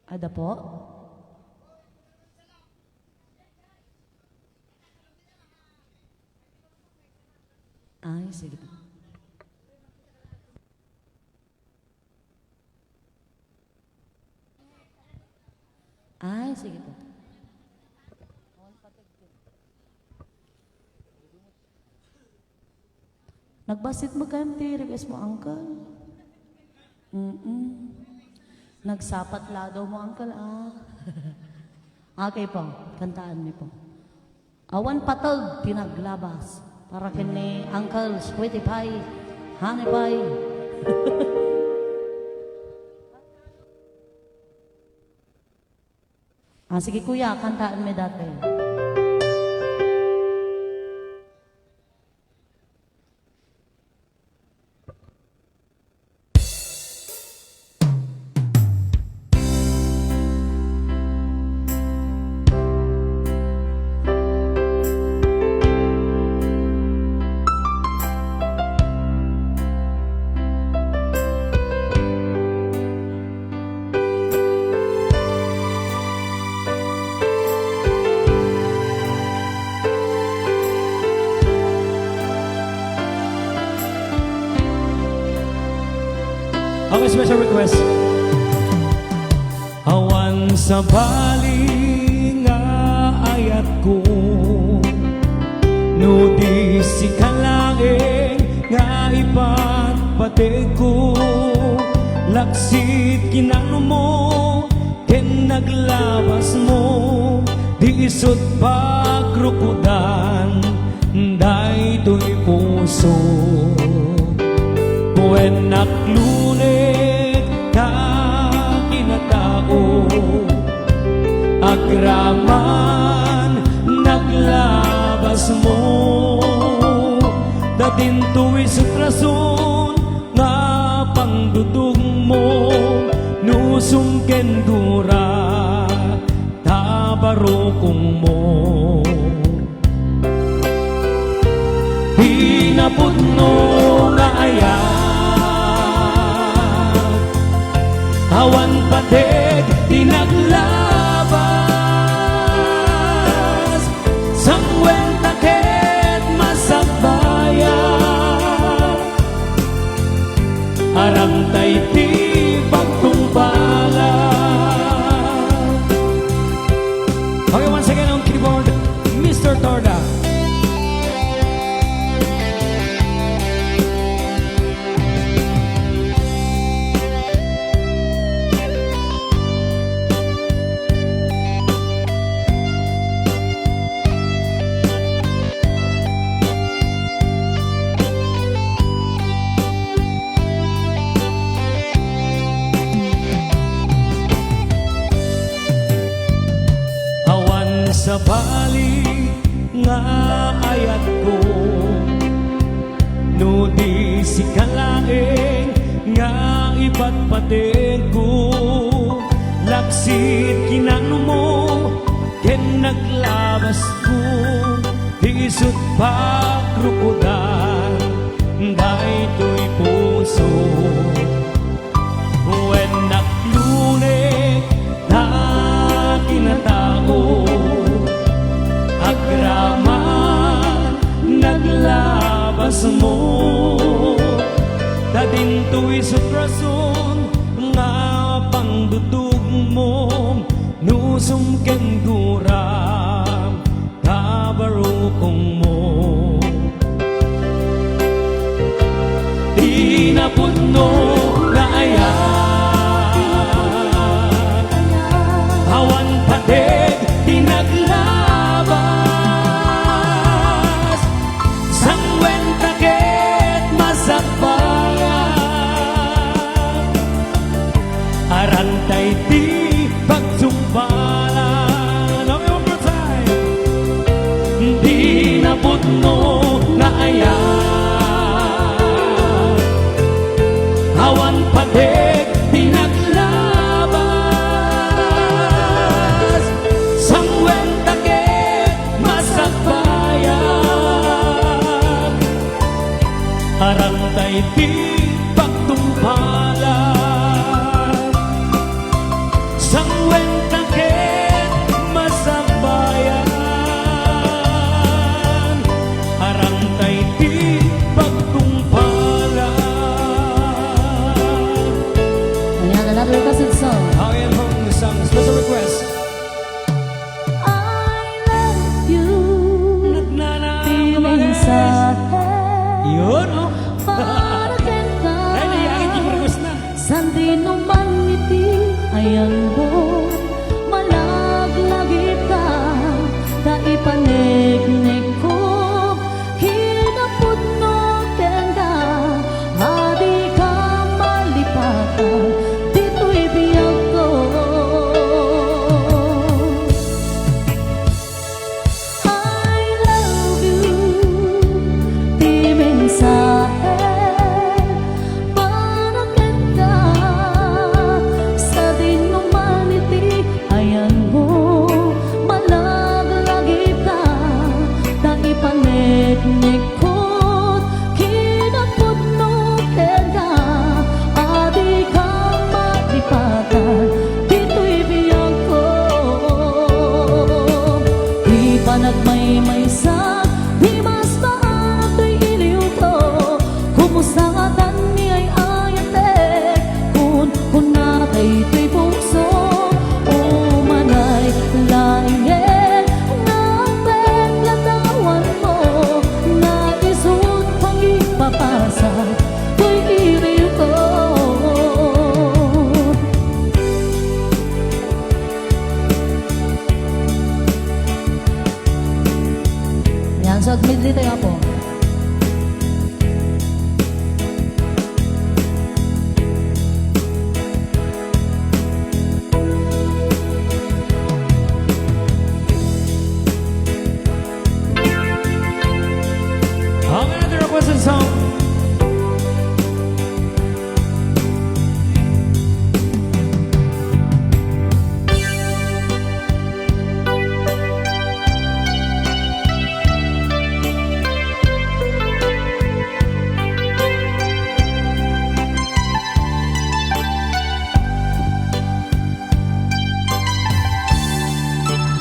Ada po? Ay, sige po. Ay, sige po. Nagbassit mo kayat ti request mo, uncle? Mm-mm. Nagsapat la daw mo, uncle, ah. Okay po, kantaan mi po. Awan pateg ti naglabas para ken ni Uncle Sweetie Pie, Honey Pie. Ah, sige, kuya, kantaan mi dati. Ang special request. Awan sabali nga ayatko, no di sika laeng nga ipa ko, laksid kinanmo ken naglabasmo, di isut' pagrukodan daytoy puso. Wen naklunek ta kinatao, agraman naglabasmo, ta dinto isut' rason nga pangdutogmo, nusum ken gura ta barukongmo. Di napudno nga ayat, awan pateg ti naglabas, sangwen ta ket masakbayan. Aramtay ti pagtungpala. Okay, once again on keyboard, Mister Torda. Awan sabali nga ayatko, no di sika laeng nga ipatpategko, laksid kinanmo ken naglabasko, isut' pagrukodan daytoy puso. Wen naklunek ta kinatao, agraman naglabasmo, ta dinto isut' rason nga pangdutogmo, nusum ken gura ta barukongmo. Di napudno nga ayat, awan pateg ti naglabas, sangwen ta ket masakbayan. Aramtay ti pagtungpalan. Okay, one more time. Di napudno nga ayat, awan pateg ti naglabas, sangwen ta ket masakbayan. Aramtay ti pagtungpalan, sangwen ta ket masakbayan. Aramtay ti pagtungpalan. Ayan, another requested song. Ayan pong isang special request. I love you. Nagnana, ti mensahe. Yun, oh. Para kenka. Ay, naiyain, di request na. Saan di numan iti ayanmo, malaglagipka, ta ipaneknekko, kinapudno kenka, a dika malipatan, ditoy biagko. I love you, ti mensahe para kenka, saan di numan iti ayanmo, malaglagipka, ta ipaneknekko, kinapudno kenka, a dika malipatan, ditoy biagko. Ti panagmaymaysa, di maspaak toy iliwko. Kumusta ngatan ni ay-ayatek? Kun, kuna daytoy puso, umanay laengen nga agpet ladawanmo, nga isut' pangipapasa toy iri Dancehall medley tayo, Apo. Ang ating requested song.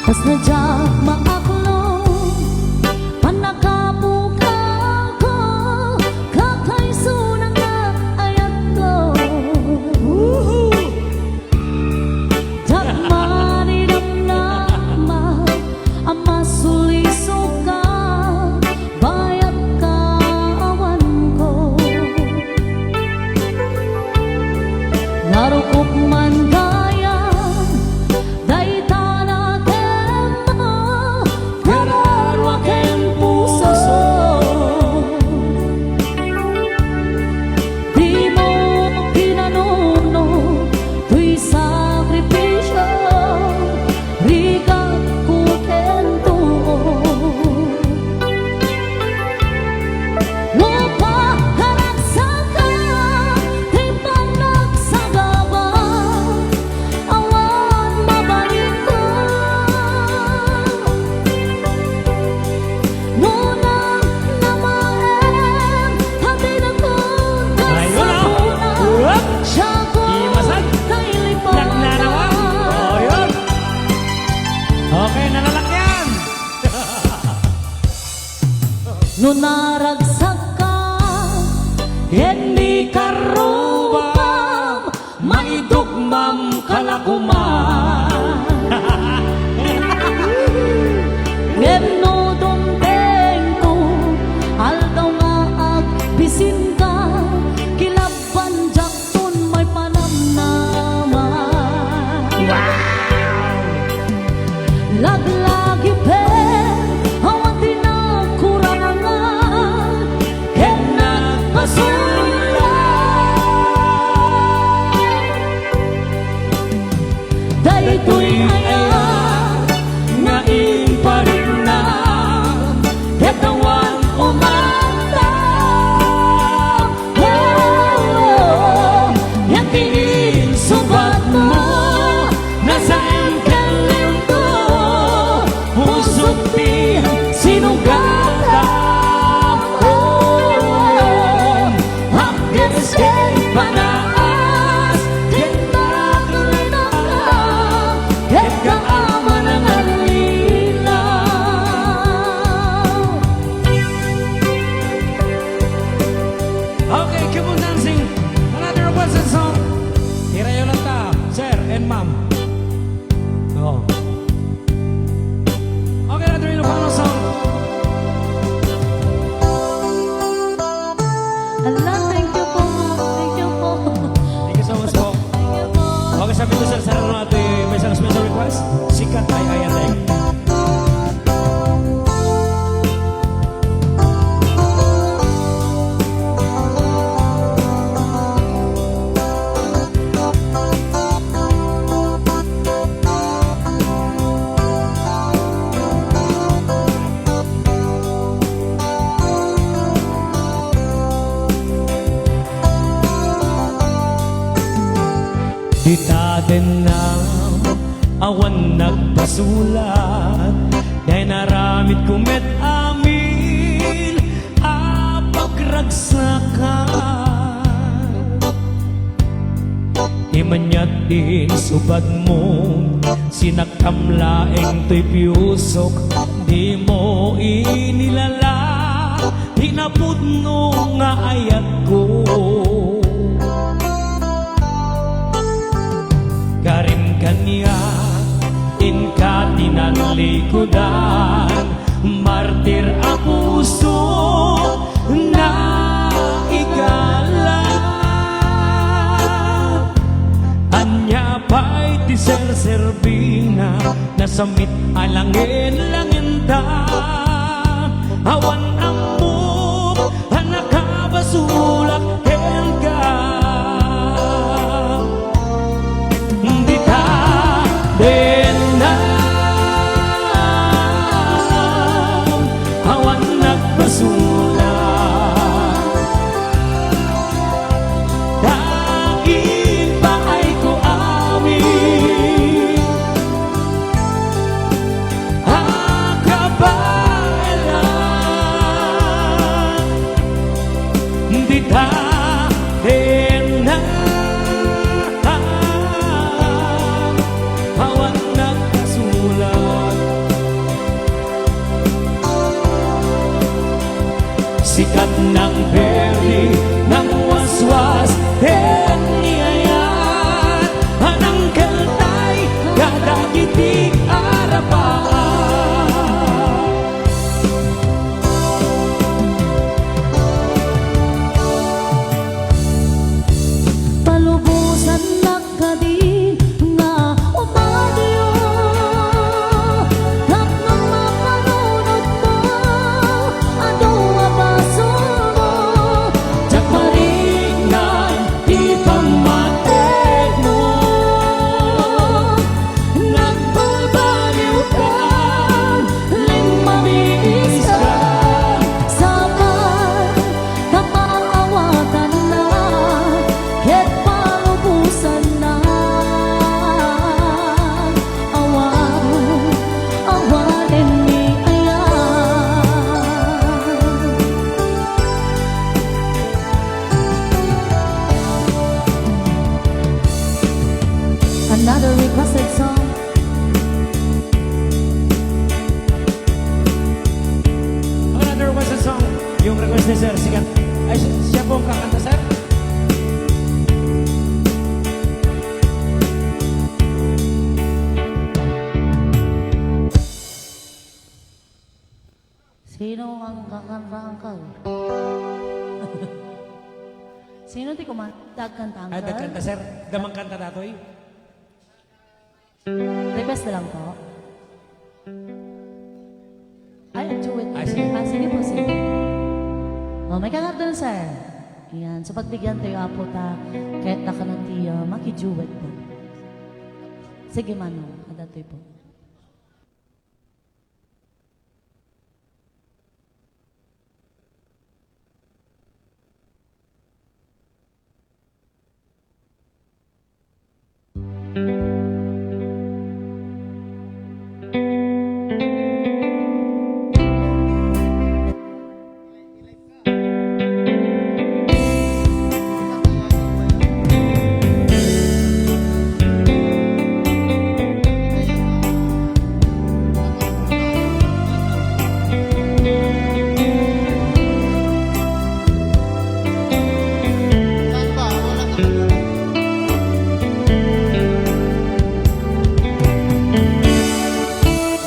Kasla diak maaklon, pannakapukaw, kakaiso nga ayatko. Diak maninamnama a masulisoka, bayat ka awanko. Ngarukop man gayam, dayta na kenka, kararuak ken puso. Dimo pinanuno toy sakrifisio, rigat ko ken tuo. No pakaragsakan ti panagsagaba, awan mabalinko. No nang namaem, hatinakon ka Ayun, sa ah. Una. Huwag. Siya ko Imasan. Kay lipawanan. Nagnanawa. Oh, yun. Okay, nalalakyan. No naragsak ka, ken ni karubam, maidugmam ka la koma. Ngem no dumtengko, aldaw nga agbisinka, kilabban diak ton maipanamnama. Wow! Laglagipen, awan ti nakurangan, ken nagpasulat. Daytoy aya nga imparinna, ket awan umanda. Oh, yan ti insubatmo, nasaem ken lento, pusok ti sinugatam. Oh, agges ken panaas, ken maklinaka, ket kaamana nga linaw. Okay, keep on dancing. Another requested song. Irayo lang ta, sir and ma'am. Oh. Okay, another Ilocano song. Ala, thank you po, ma'am. Thank you po. Thank you so much po. Thank you po. Okay, sabi ko, sir, sa atin, may isang special request. Sikat ay ayateng. Dita denna awan nagpasulat, dayta inaramidko met amin a pagragsakan. Ti maniat ti insubatmo, sinaktam laeng toy piusok, dimo inilala ti napudno nga ayatko. Karim kaniak, inka ti nanlikudan, martir a puso, naigala. Ania pay ti serserbina, nasamit a langen-langenta. Awan ammom a nakabasolak kenka. Dita denna, awan nagbasolak. Ta impaayko amin a kabaelan. Dita denna, awan nagbasolak. Sikat nang perdi, nang waswas, ken ni ayat, a nangkeltay kadagiti arapaak. Palubosannak kadi nga umadiyo, tapno mapanunotmo, adu a basolmo, diak mariknan ti pammategmo. Nagbabaliwkan, limmamiiskan, sapay, kapaawatanna, ket palubosanna. Awan, awanen ni ayat. Another requested song. Another requested song. Yung request ni Sir Sikat. Ay, siya, siya po ang kakanta, Sir. Sino ang kakanta, Uncle? Sino ti kuman-, dagkanta, Uncle? Ah, dagkanta, sir. Damang kanta datoy. Request na lang po. Ay, ang duet. Ah, sige. Ah, sige po, sige. Oh, may kangardan, sir. Ayan. So, pagbigyan tayo, apo, ta, kahit na ka na ti, ah, makiduet po. Sige, Manong. Adatoy po.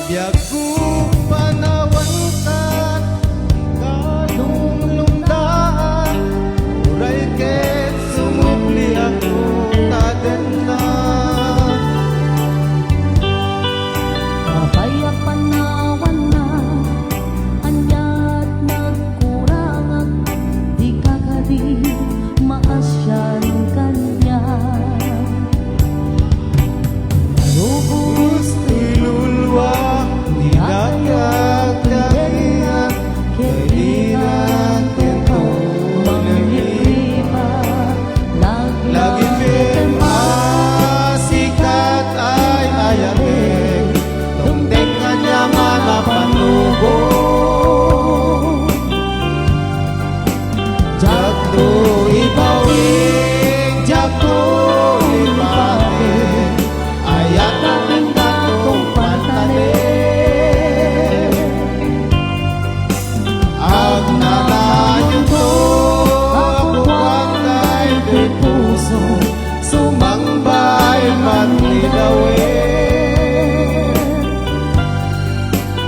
Biagko panawanka, kalumlumdaan, uray ket sumubliak ta dennak. Mapay a panawanna, ania't nagkurangak, dika kadi maasian kaniak. Narubos ti luluak, ni dayag kaniak, ket dinak kenka mangrikripat. Lagipem a sikat ay ayabek, dumteng aniaman a pannubo. Diakto ibawi, diakto ipaay, ayat a tindato pantanem. Agnanayon to, apuak daytoy puso, sumangbay man ti gawem.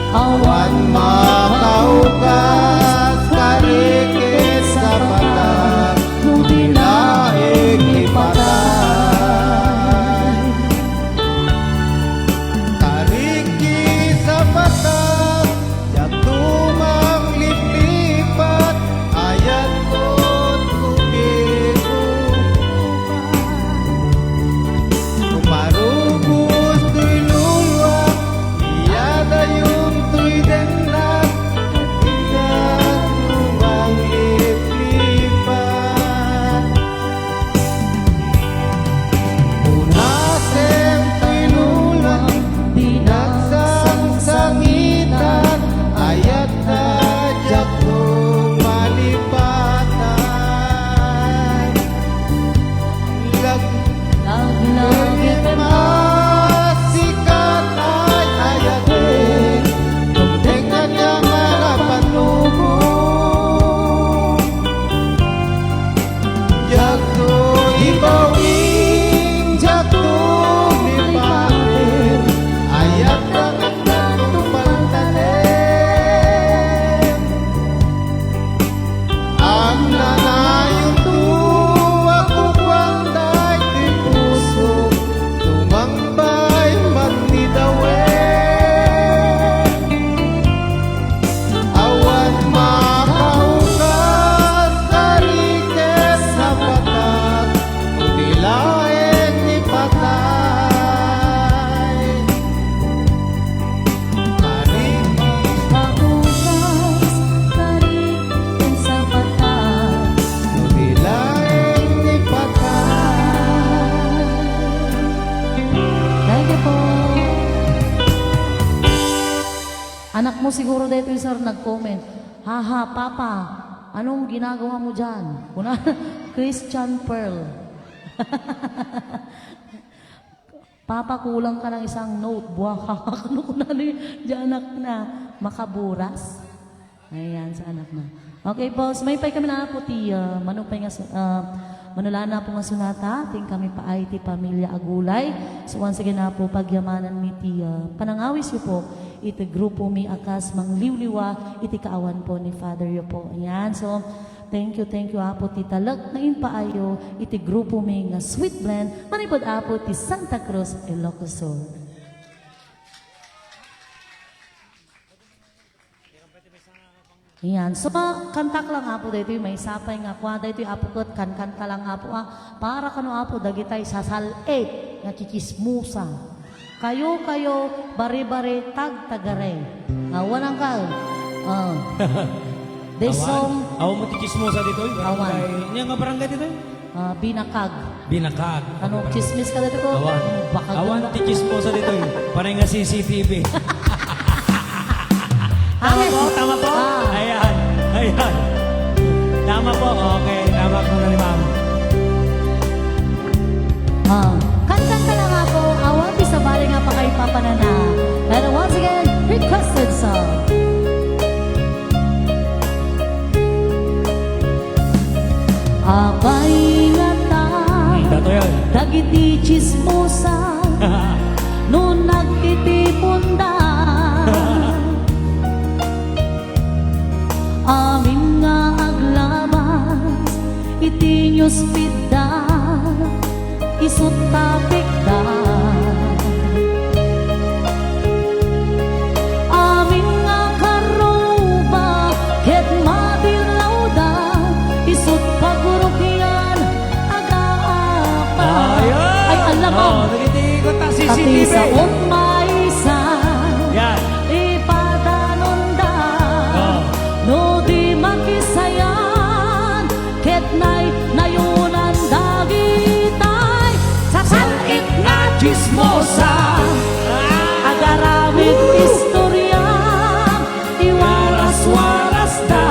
Awan makaukas, karikit sapatak, no di laeng ipatay. Karikit sapatak, diak tumang Anak mo siguro daytoy, sir, nag-comment, "Haha, Papa, anong ginagawa mo diyan?" Kuna, "Christian Pearl." "Papa, kulang ka ng isang note." Buwakakak, ano ko na ni, di anak na. Makaburas. Ayan, sa anak na. Okay, boss. May pay kami na po, ti, ah, mano pay nga su-, ah, mano la na po nga sunata, ting kami pa ay ti pamilya Agulay. So, once again na po, pagyamanan mi ti, ah, panangawis yu po, iti grupo mi a kas mangliwliwa, iti kaawan po ni Father yu po. Ayan, so, thank you, thank you, Apo, ti talek nga impaayyo, iti grupo mi nga Sweet Blend, manipud Apo ti Santa Cruz, Ilocos Sur. Ayan. So, kantak lang, Apo, daytoy maysa pay nga kua, daytoy, Apo, ket kankanta lang, Apo, ah, para kano, Apo, dagitay sasal-it nga tsitsismosa. Kayo, kayo, bari-bari, tagtagare. Awan ang ka. Ah. This Awan? Song. Awan mo ti tsismosa ditoy? Awan. Barangay, niya nga barangay ditoy? Ah, Binakag. Binakag. Ano, chismis ka dito ko? Awan. Baka Awan ganda. Ti chismosa dito eh. Panay nga C C T V. Tama Ay. Po, tama po. Ah. Ayan. Ayan. Tama po. Okay, tama po na ni ma'am. Ah, kantang ka lang ako. Awan ti sabali nga pakaipapanana. And once again, requested song. Apay ngata Datoy, ay. Dagiti chismosa no nagtitiponda. Amin nga aglabas iti newsfeed da. Isut' tapikda. Amin nga karruba ket madillawda, isut' pagrugian agaapa. Ayan. Ay, alam mo. Oh, nagitigot ang Pati C C T V. Sa maysa, Yan. Ipadanonda. Oh. No di makisayan, ket nay-, nayonan dagitay sasal-it nga chismosa. Agaramid Woo! Istorya, iwaras-warasda.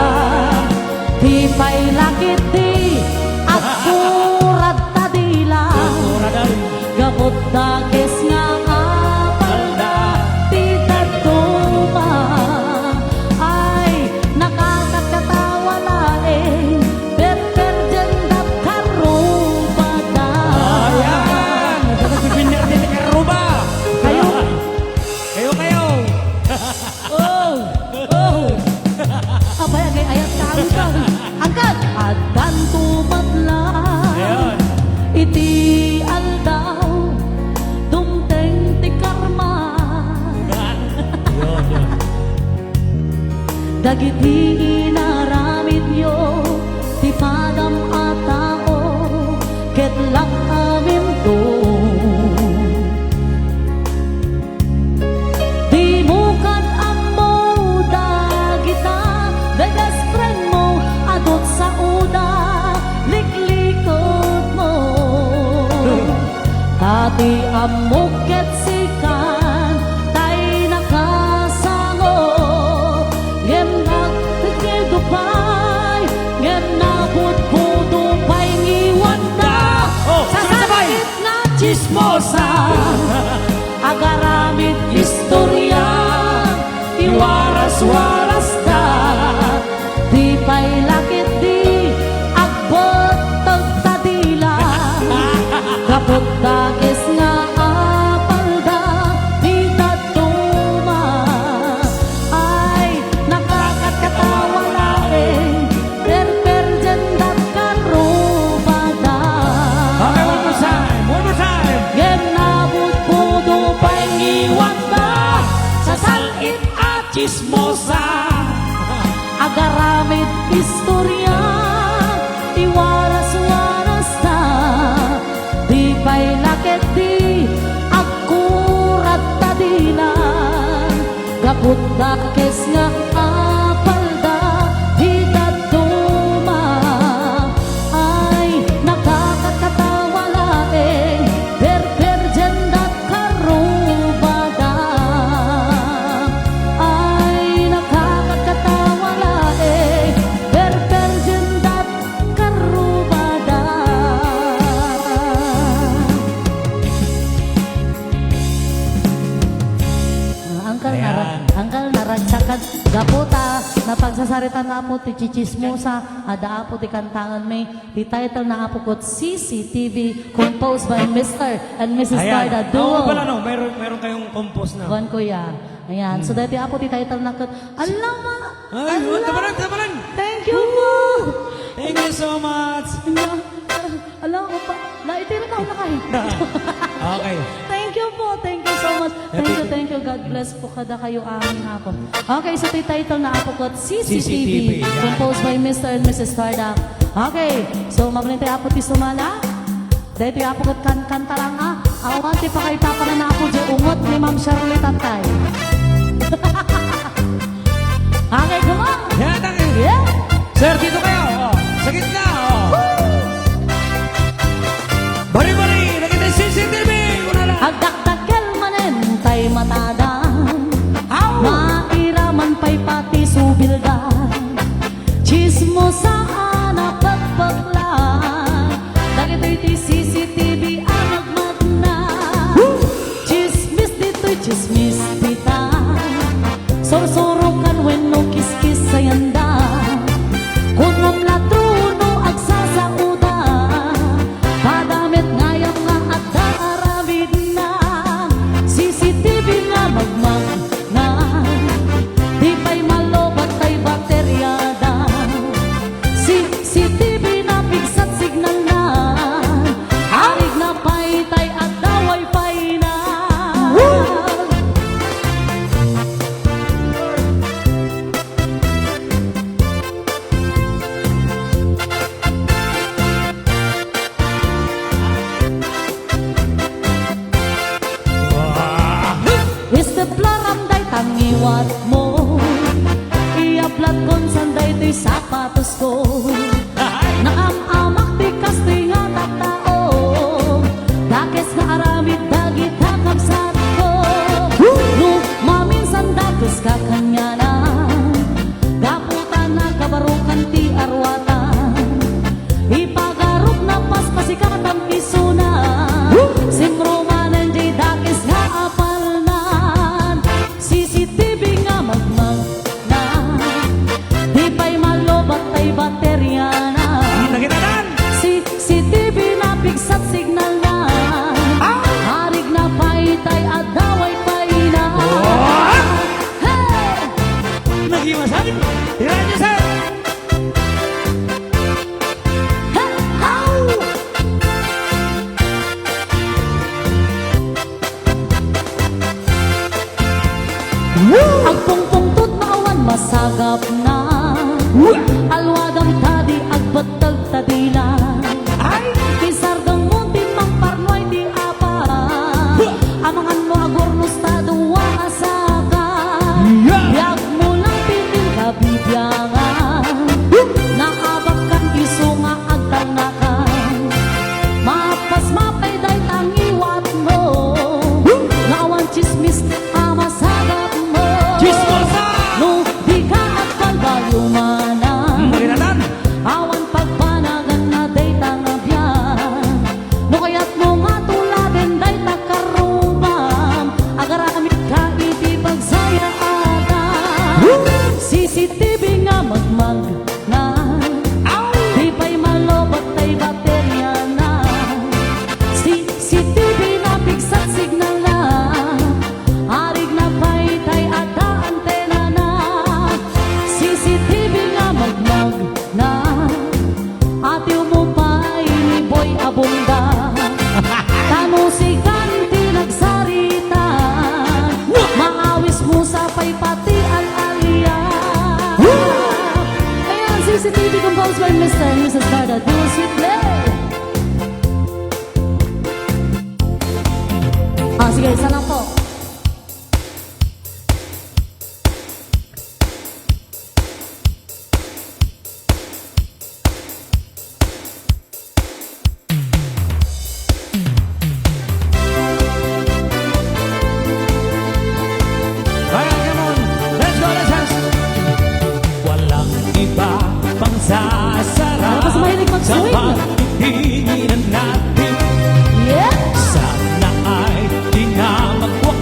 Ti pay lakit ti agkurad ta dila. Agkurad, ay. Gapu dakes nga apalda ti dadduma. Ay, nakakatkatawa laeng, perperdiendak karrubada. Ayan! Nagkakasipinir din ni karruba! Kayo? Kayo, kayo! Oh! Oh! Apay, agay-ayat ka, angkag! Angkag! Addanto met la Ayun. Iti aldaw, dumteng ti karma. Yun, yun. Dagiti inaramidyo, ti padam a tao, ket lak-aminto. Dimo kad ammo dagita, best friend mo, adut saoda, liklikutmo. Ta ti ammok ket sikan, tay nakasango, ngem nagtikido pay, ngem nabudbudo pay ngiwatda. Oh, sabay! Sasakit nga chismosa, agaramid istorya, iwaras-warasda, di pay lakit di agbutteg ta dila, gapu dakes nga apalda, di dadduma. Ay, nakakatkatawa laeng, perperdiendak karrubada. Okay, one more time, one more time. Ngem nabudbudo pay ngiwatda, sasal-it a chismosa. Agaramid istorya, iwaras-warasda, di pay lakit di agkurad ta dila. Gapu dakes nga apalda ti dadduma. Ay, nakakatkatawa laeng, perperdiendak karrubada. Ay, Gapu ta napagsasaritan, Apo, ti chichismosa, adda, Apo, ti kantanganmi. Ti title na, Apo, ket C C T V, composed by Mister and Missus Ayan. Carda Duo. Oo pala, no? Mayroon, mayroon kayong compose na. Kuan, kuya. Ayan. So, Hmm. dati, Apo, ti title na ket, Alawa! Ay, Ala! Tabalan, tabalan! Thank you po! Thank you so much! Ala, ala, opa. Na, iti rin ako na kayo. Okay. Thank you po. Thank you so much. Thank you, Happy thank you. God bless po kadakayo amin, Apo. Okay, so ti title na, Apo, ket C C T V, C C T V, yan. Composed by Mister and Missus Carda. Okay, so mabalin tayo, Apo, ti sumala. Dahil ti, Apo, ket kan-, kanta lang, ah. Awan ti pakaipapan na, Apo, di ungot ni Ma'am Shirley Tatay. Okay, come on. Yan, ang Yeah. Sir, dito kayo. Oh, sa gitna. Oh. Bari-bari, nakita yung C C T V. Una lang. Agdakdakkel manen tay matada. Aw! Mairaman pay pati subilda. Chismosa a napagpagla. Dagitoy ti C C T V a nagmagna. Woo! Chismis ditoy, chismis dita. Sursurokan wenno kiskisayanda. Kunnom la truno agsasauda. Kada met nga ayan nga adda aramidna. C C T V nga magmagna. Di pay mallobat tay bateriada. C C T V napigsat signalna. Arigna pay tay adda wifi na. Woo! Isteplaram dayta ngiwatmo. Iyablatkon san daytoy sapatosko. Naam-amak ti kastoy nga tattao. Dakes nga aramid dagita kabsatko. No maminsan dakes ka kaniana. Gapu ta nakabarukan ti arwatan. Ipagarupna paspasikatan isuna. Simrumanen di dakes nga apalnan. C C T V nga magmagna. Di pay mallobat tay bateriana. Hmm, nakita dan? C C T V napigsat signalna. Ah! Arigna pay tay adda wifi na. Oh! Hey! Nagimasan? Iran niyo, sir! Hey! Ow! Woo! Agpungpungtot maawan masagapna. Woo! Alwadam ta di agbetteg ta dila. Ay! Isardengmo ti mangparnuay ti apa. Woo! Amanganmo a gurnos ta dua a saka. Yeah! Biagmo lang ti inkabibiangan. Woo! Naabakkan isu nga agtalnakan. Mapasmapay dayta ngiwatmo. Woo! Nga awan chismis a masagapmo. Chismosa! No dika agbalbaliw manen. Marinatan! Awan pagbanaganna dayta nga biag. No kayatmo nga tuladen dayta karrubam, agaramidka iti pagsayaatan. Woo! C C T V nga magmagna. Aw! Di pay mallobat tay bateriana. C C T V napigsat signalna. Arigna pay tay adda antenana. C C T V nga magmagna. Atiwmo pay ni Boy Abunda. Ta no sikan ti nagsarita, maawismo sa pay pati al-alia. Ayan, C C T V composed by Mister and Missus Carda. Do sweet play. Ah, sige, isa lang po. Alright, come on. Let's go, let's dance. Walang iba pang sasarap. Para mas mahilig mag-swing. Sa pagtitinginan natin. Yeah. Sana ay di na magwak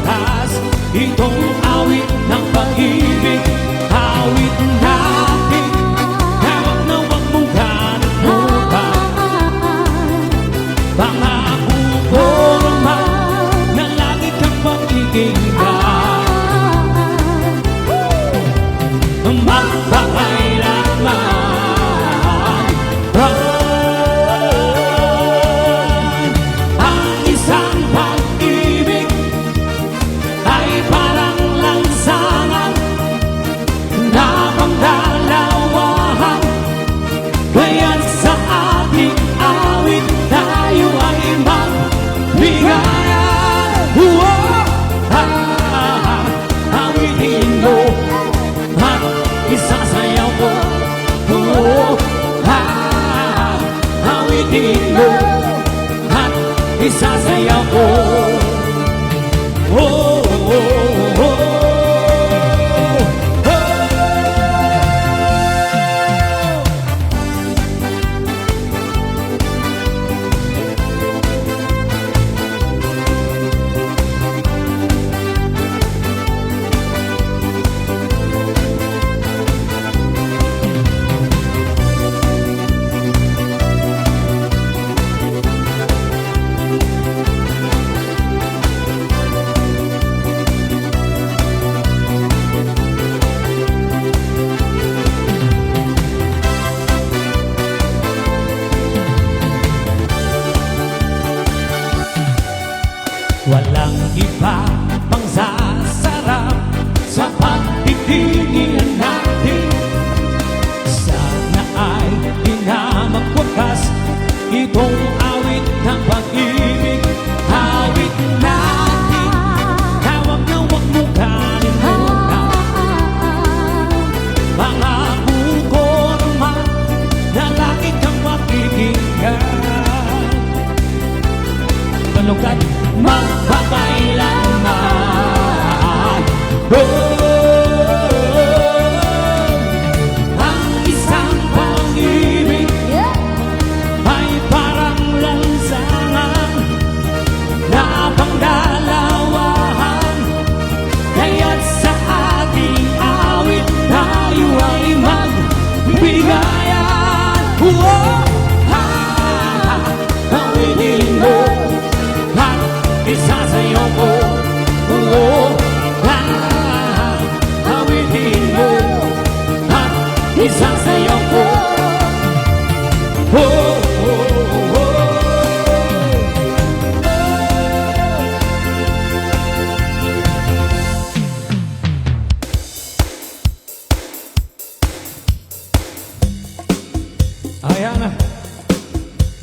Ayan.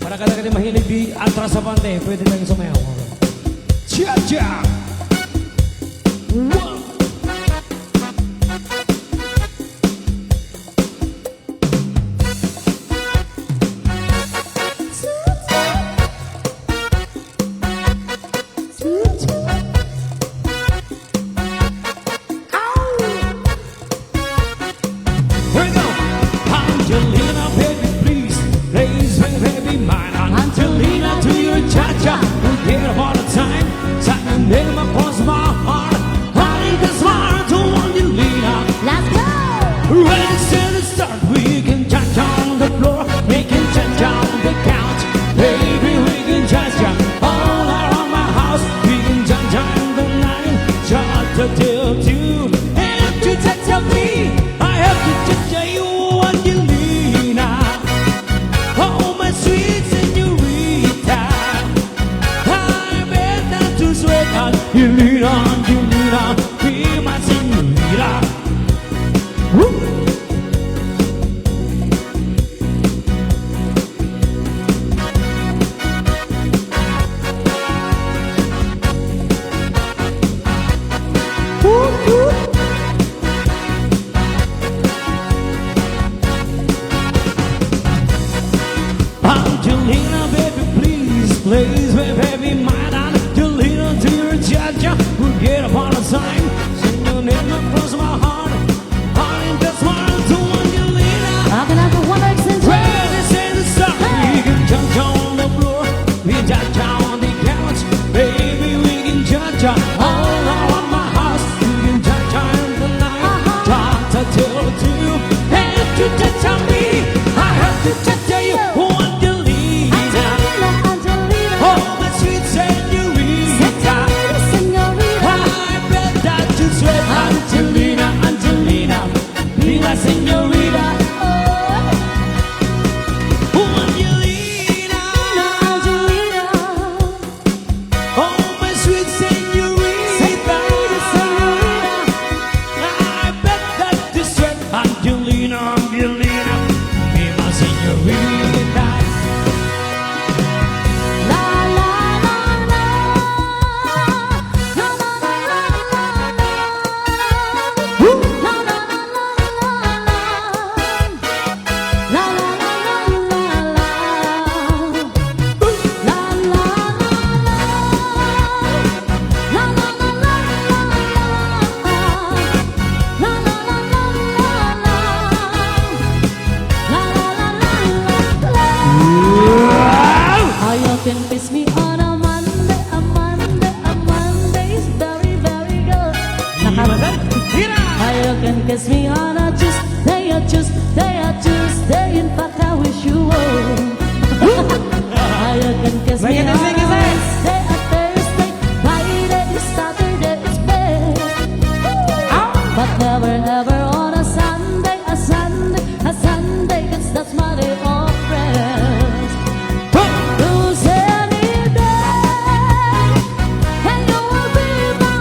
Para kadagiti mahilig di Atras Abante, pwede tayong sumayaw. Cha-cha! One! Here we go. Angelina, baby, please, please, baby, be mine. Angelina, do your cha-cha. Forget about the time. Sign your name across my heart. Honey, the smile to Angelina. Let's go! Ready, set, start. We can cha-cha on the floor. We can cha-cha on the couch. Baby, we can cha-cha all around my house. We can cha-cha in the night. Cha-cha till two. And to cha-cha me, I have to cha-cha you, Angelina. Oh, my sweet señorita. I bet that you sweat, Angelina, Angelina, be my señorita. Woo! Woo, woo. Angelina, baby, please, please, baby, be mine. Angelina, do your cha-cha. Forget about the time. Sing your name across my heart. Honey, the smile to Angelina. Akin ako, one night stand. Ready, set, start. Hey! We can cha-cha on the floor. We can cha-cha on the couch. Baby, we can cha-cha all around my house. We can cha-cha in the night. Uh-huh. Cha-cha till two. Hey, to cha-cha me. I have to cha-cha you, Angelina. Angelina, Angelina. Oh, my sweet señorita. Señorita, señorita. I bet that you sweat, Angelina, Angelina. Be my señorita. Oh. Oh, Angelina. Angelina. Oh, my sweet señorita. Señorita, señorita. I bet that you sweat, Angelina, Angelina. Be my señorita. La, la, la, la. La, la, la, la, la. Woo! La, la, la, la, la, la. La, la, la, la, la, la. La, la, la, la. La, la, la, la, la, la. La, la, la, la, la, la. La, la, la, la, la, la. Wow! How you can kiss me on a Monday, a Monday, a Monday is very, very good. Nakabasa? Hira! How you can kiss me on a Tuesday, a Tuesday, a Tuesday. In fact, I wish you would. How you can kiss me on a Wednesday, a Thursday, Friday, Saturday is best. But never ever on a Sunday, a Sunday, a Sunday, 'cause that's my day of rest. Who's any day, and you will be my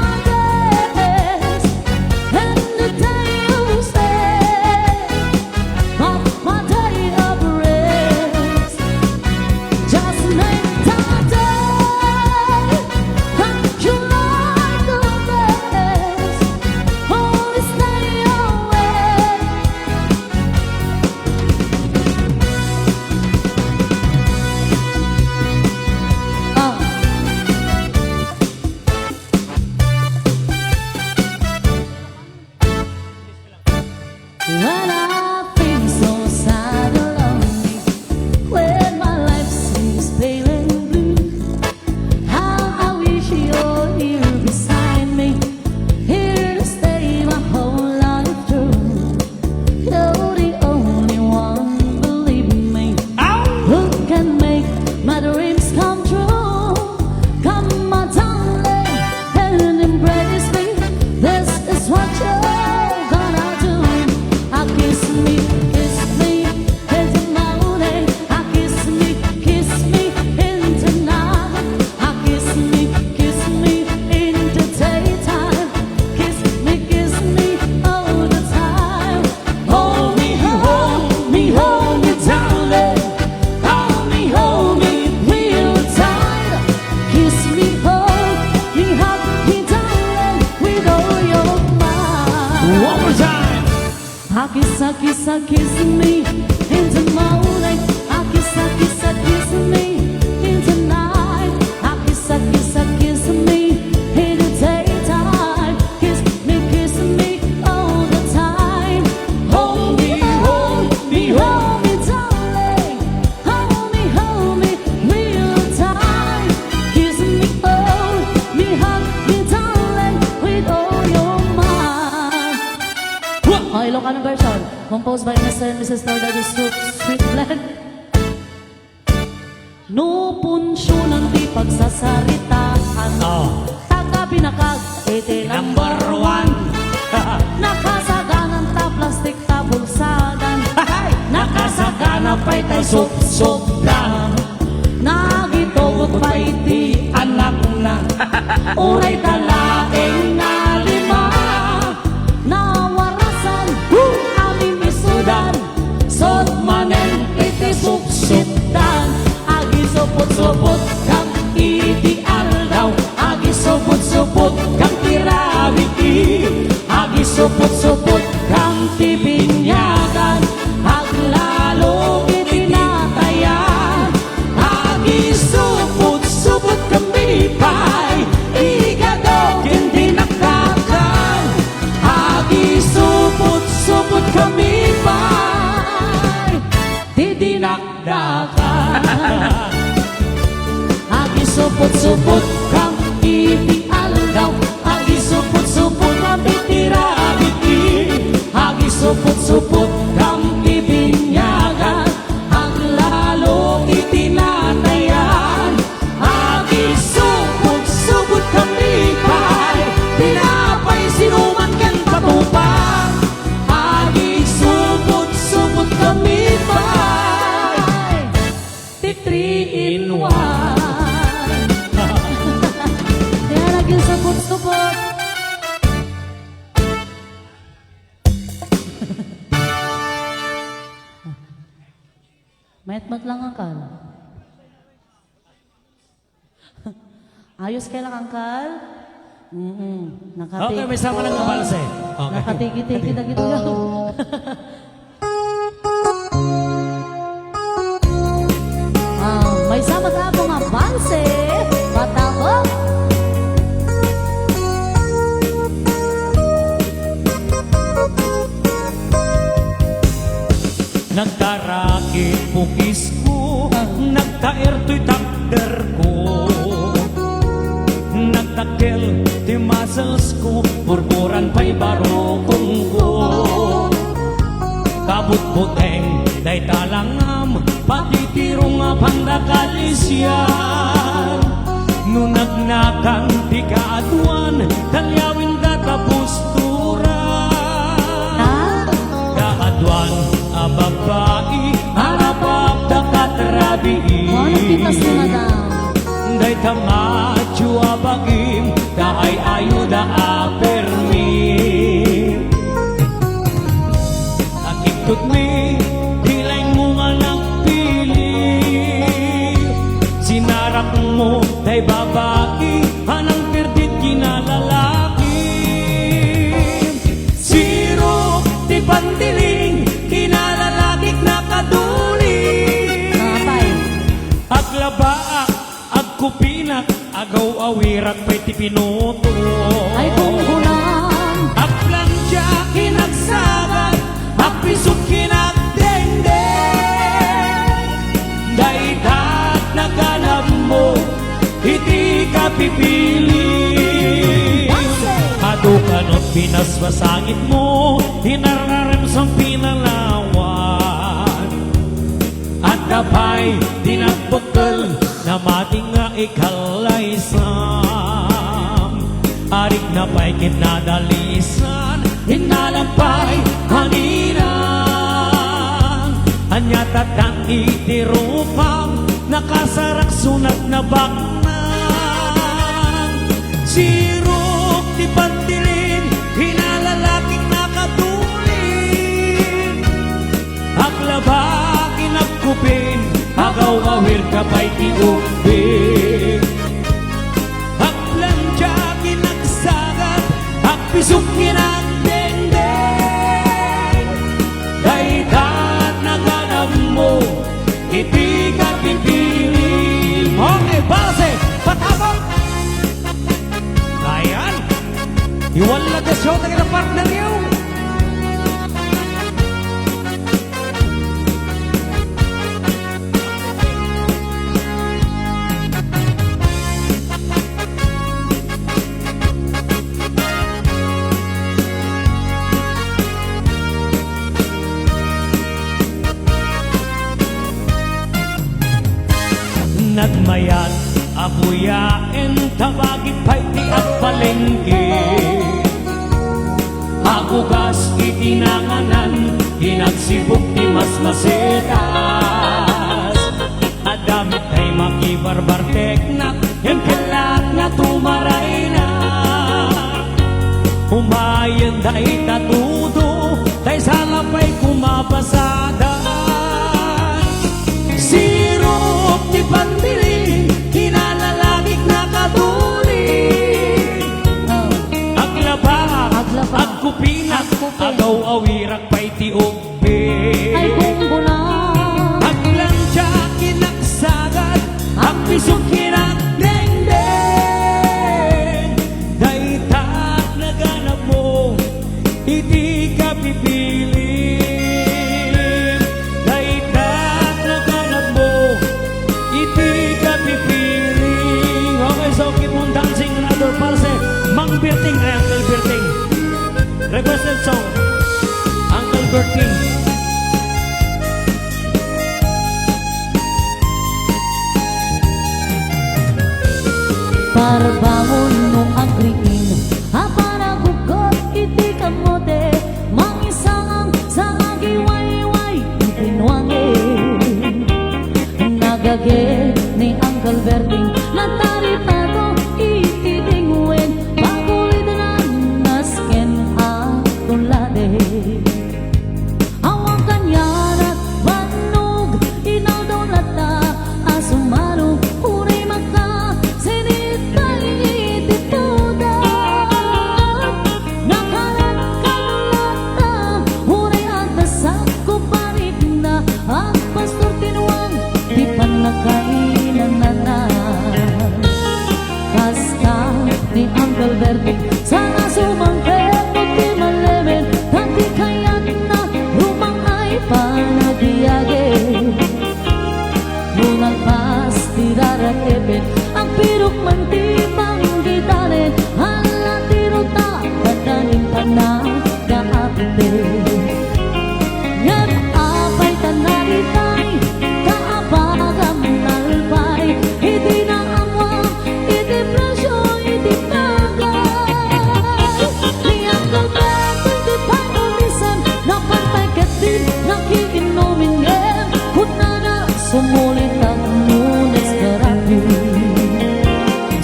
best, and the day you stay. But my day of rest, just make the day that you like the best. Only stay away. Ah. When I feel so sad and lonely, when my life seems pale and blue, how I wish you're here beside me, here to stay my whole life through. You're the only one, believe me, who can make my dreams come true. Come, my darling, and embrace me. This is what you're gonna do. A kiss A kiss, a kiss, a kiss me in the morning. A kiss, a kiss, a kiss me in the night. A kiss, a kiss, a kiss me in the daytime. Kiss me, kiss me all the time. Hold me, hold me, hold me, darling. Hold me, hold me, real time. Kiss me, hold me, hug me, darling, with all your might. Oh, Ilocano version. Composed by Mister and Missus Torda de Su-, Swiftland. No punsionan ti pagsasaritaan. Oh. Taga Binakag, iti number one. Nakasaganan ta plastik ta bulsadan. Ahay! Nakasagana pay tay supsupdan. Nagitugot pay ti anakna. Unay ta laeng nga lima. Nawarasan, woo! Amin isudan. Sut manen iti supsupdan. Agisuput-suput kam iti aldaw. Agisuput-suput kam ti rabiki. Agisuput-suput kam ti binyagan. Aglalo iti natayan. Agisuput-suput kami pay. Igado ken dinakdakan. Agisuput-suput kami pay. Didinakdakan. Agisuput-suput kam iti aldaw. Agisuput-suput kam iti rabiki. Agisuput-suput kam ti binyagan. Aglalo iti natayan. Agisuput-suput kami pay. Tinapay, sinuman ken patupang. Agisuput-suput kami pay. Ti three in one. Kaya naging suput-suput. Mayat met lang, Uncle. Ayos kay lang, Uncle? Mm-mm. Nakati- Okay, may sama lang nga balse. Okay. Nakatigi-tigi na gito. Ah, may sama ka po nga balse. Patabo. Nagtarakit pukisko, nagtaer toy takderko. Nagdakkel ti musclesko, burburan pay barukongko. Kabutbuteng dayta langam, pati ti rungam panda kalisian. No nagnakan ti kaaduan, talyawenda ta postura. Ah? Kaaduan a babai, arapap da katrabii. Wow, nagpitas na, madam. Dayta nga adu a bagim, da ay-ayoda a permi. Nakiptutmi, di laeng mo nga nagpili. Sinarakmo, tay babai, a nangperdit kinalalaki. Sirok ti pantiling, kinalalakik nakaduli. Apay. Aglabaak, agkupinak, agaw-awirak pay ti pinuto. Ay, gunggunan. Agplantiak, inagsagat, agpisok, inagdengdeng. Dayta naganabmo iti kapipili. Adu kano pinaspasaitmo, inararem sang pinalawan. Adda pay ti nagbekkel, namati nga ikallaysam. Arigna pay ket nadalisan, innalam pay a ninang. Ania tattan iti rupam, nakasarak sunat nabaknang. Sirok ti pantiling, kinalalakik nakaduli. Aglabak, inagkupin, agaw-awir ka pay ti ubbing. Agplantiak, inagsagat, agpisok, inagdengdeng. Nagmayat a buyaen, tabagik pay ti agpalengke. Agugas iti nanganan, inagsibuk ti masmasetas. Adda met tay makibarbarteknak, ken kellat nga tumarayna. Umayen dayta tudo, tay sala pay kumapasada. Sirup ti panbiling, kinalalagik nakaduri. Oh. Aglabak, aglabak, agkupinak, agkupinak, agaw-awirak pay ti ugbi. Ay, kumbuna. Aglantia, kinaksagad, agpisok, kinagdengdeng. Dayta naganapmo iti kapipilim. Dayta naganapmo iti kapipilim. Okay, so keep on dancing, another parse. Mang Birting, ay, Uncle Birting. Requested song, Uncle Berting. Parbangon no agriing a panagukot iti kamote, mangisang sa agiwayway iti nuangen. Nagage ni Uncle Berting, nataripado iti dingwen, pagulidan nasken a tulade. Awan kanianak bannog, inaldaw latta a sumano, uray makasinit pay iti puda. Nakarakkan latta, uray agdasakko parikna, agpastor ti nuang ti pannakainanana. Kasta ni Uncle Berting, saan a sumangpet no ti malemen, ta ti kayatna rumang ay panagiagen. No nalpas ti raratepen, agpirok man ti panggidanen, ala ti ruta, kadaning panag- kaapte. Ngem apay ta naritay, kaabagam nalpay, idi naammuam iti presio iti paga. Ni Uncle Berting ti pag-ulisan, napan pay ketdin nakiinumin ngem, kunana, sumulitak Lunes, Karati.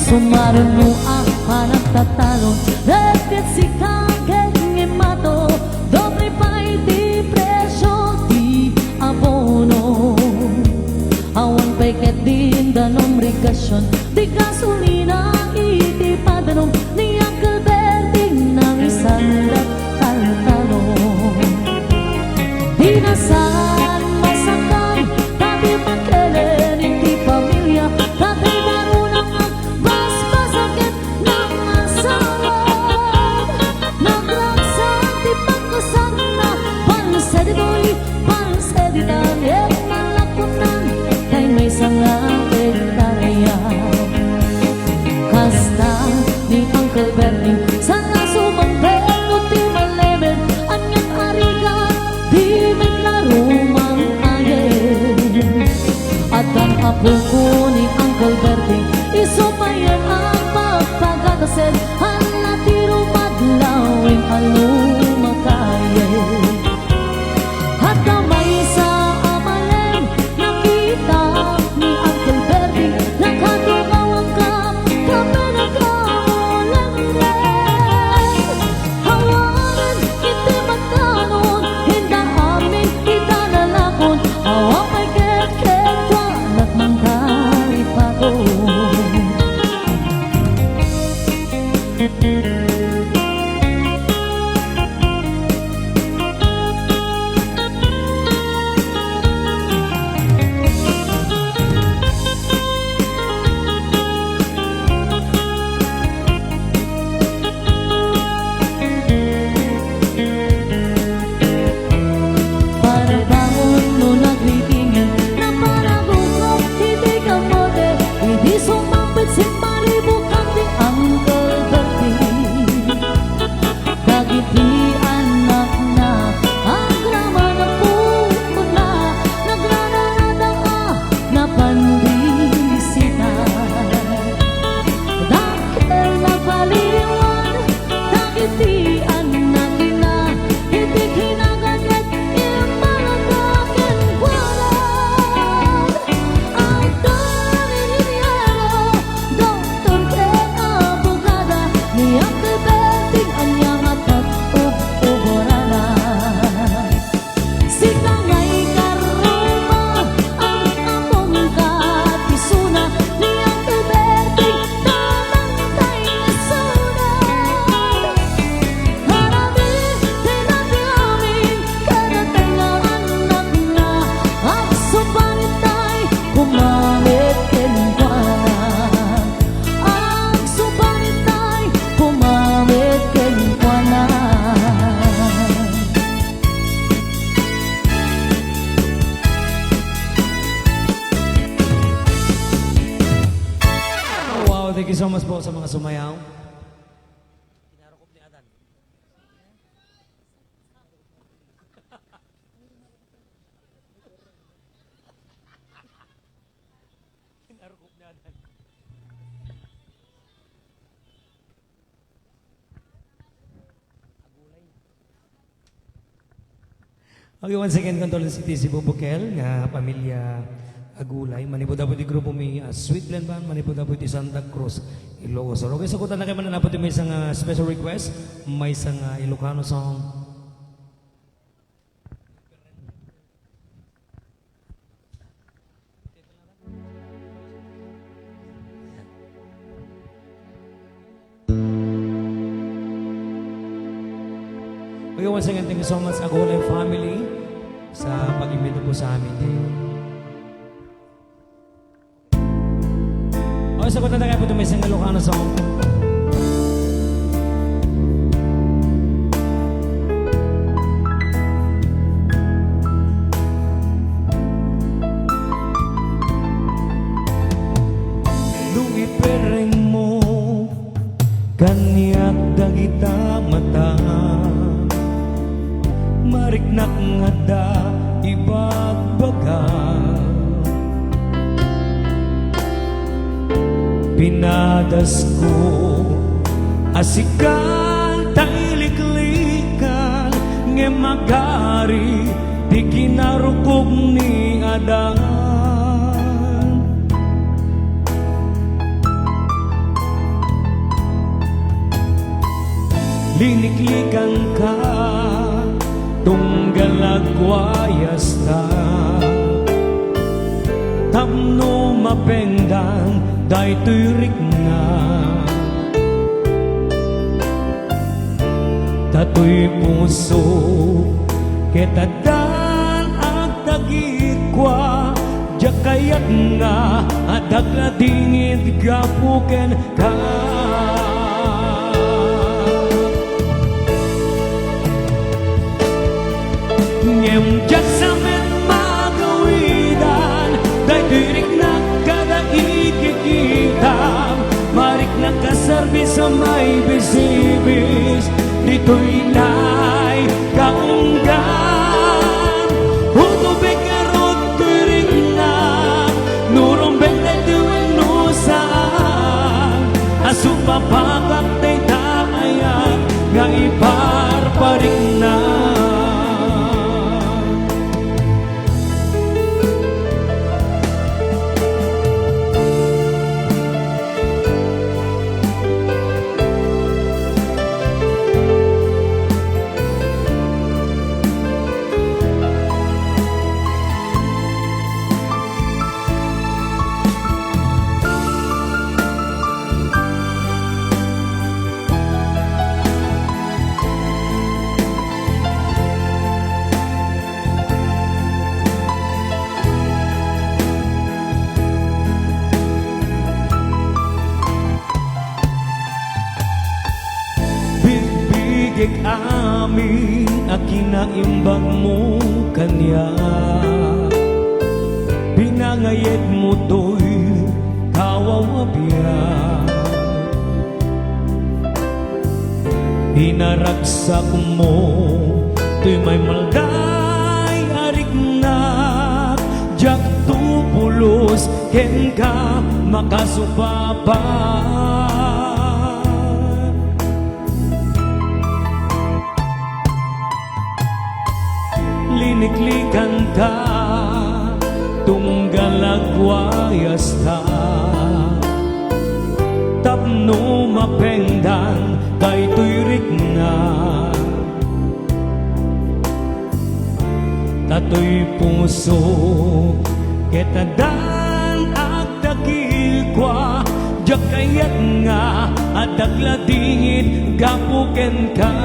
Sumaruno a panagtatalon, dagiti sika ket ngimato, doble pay ti presio ti abono. Awan pay ketdin danum regasion, ti gasolina iti padanum, ni Uncle Berting nangisandat taltalon. Di na saan masaktan, ta di makelen iti pamilia, ta ti daruna basbasaket nangasawan. Nagragsak ti pagkasanna, panse ditoy, panse dita, ket nalakunan, tay maysa nga hektaria. Kasta ni Uncle Berting, saan a sumangpet no ti malemen, anian a rigat, di met la rumang ayen. Addan apoko ni Uncle Berting, isu payen a pagpagatasen, ala ti rumadlaw wen a lumakayen. Adda maysa a malem, nakita ni Uncle Berting, nakatugaw a kape, nagkamulengreng. Awanen iti matanon, inda amin ita nalakon, awan pay ket kenkuana mangta Thank you so much po sa mga sumayaw. Kinarukop ni Adan. Kinarukop ni Adan. Okay, once again, condolence iti Cebu Bukel nga pamilya Agulay. Manipud-apo iti grupo mi, ah, Sweetland Band, manipud-apo iti Santa Cruz, Ilocos Sur. Okay, sagutan na kayo mananapo iti maysa nga special request, maysa nga Ilocano song. Okay, once again, thank you so much, Agulay family, sa pag-imbita po sa amin ngayon. Okay, sagutan na kayo po itong may single Ilocano song. No ipereng mo kaniak dagita mata, mariknak nga adda ibagbaga. Pinadasko a sikan ta iliklikan, ngem agari ti kinarukog ni Adan. Liniklikanka tunggal agwayasta, tapno mapengdan daytoy rikna. Daytoy puso ket addan agdagikua, diak kayat nga adda agladingit gapu kenka. Ngem diak sa met magawidan daytoy riknak kada ikikitam. Mariknak a serbis a maibisibis, ditoy nay kaunggan. Utubek ngarud toy riknak, no rumbeng daytoy wenno saan, a supapakak dayta ayat nga iparpariknak. Bigbigek amin a kinaimbag mo kaniak. Pinangayet mo toy kawaw a biag. Inaragsak mo toy maymayday a riknak, diak to pulos kenka makasupapar. Liniklikanka tunggal agwayasta, tapno mapengdan daytoy riknak. Daytoy puso ket addan agdagikua, diak kayat nga adda agladingit gapu kenka.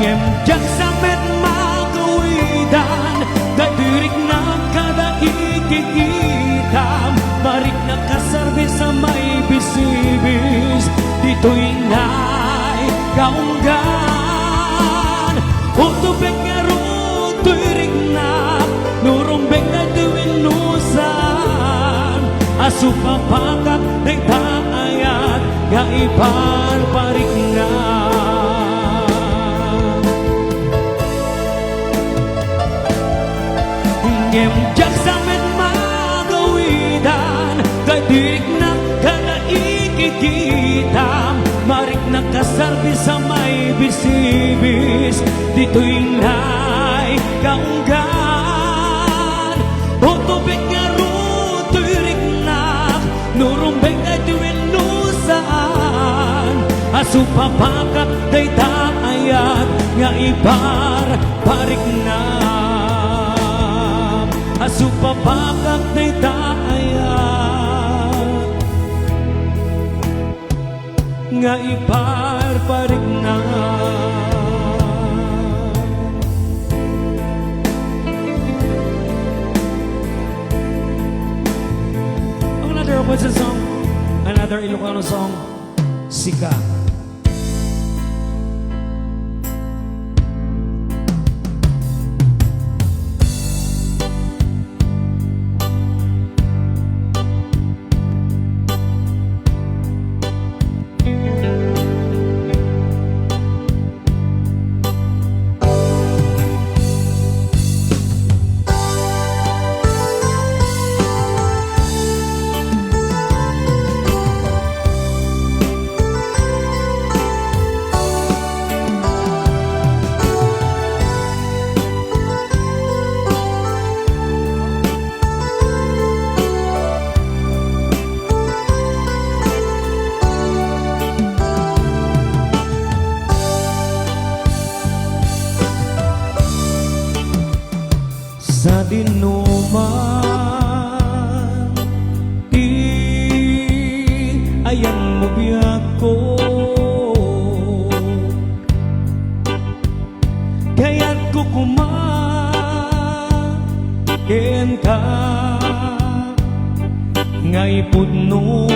Ngem diak sa met magawidan daytoy riknak kada ikikitam. Mariknak a serbis a maibisibis, ditoy nay kaunggan. Utubek ngarud toy riknak, no A sumapakak dayta ayat nga iparparikna. Ngem diak sa met magawidan, daytoy riknak kada ikikitam. Mariknak a sarbis a maibisibis, ditoy nay kaunggan. Utobek ngarud toy riknak, no rumbeng daytoy wenno saan. A sumapakak dayta ayat nga iparparikna. A sumapakak dayta ayat nga iparparikna. Another Robinson song, another Ilocano song, Sika. Sadinoman ti ayanmo biagko, kayatko koma kenka nga ipudno.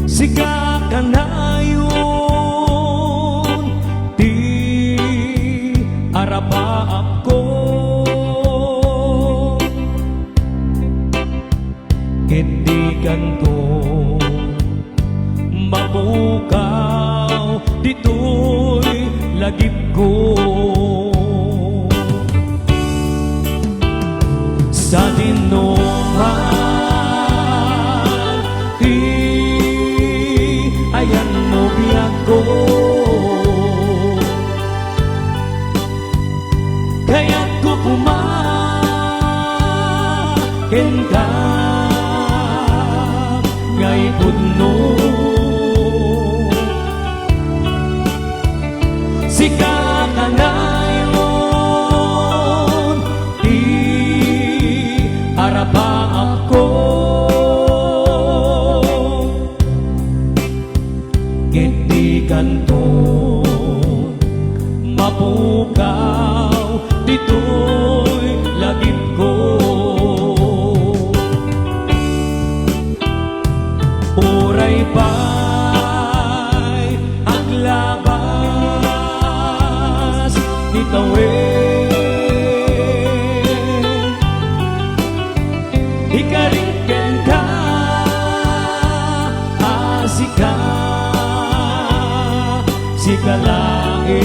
Sika kanayon ti arapaapko. Ket dikanto mapukaw ditoy lagipko. Sadinoman ti ayanmo biagko, kayatko koma kenka nga ipudno. Sika kanayon ti arapaapko. Ket dikanto mapukaw ditoy lagipko. Uray pay aglabas ti tawen, ikarin kenka a sika, sika laeng.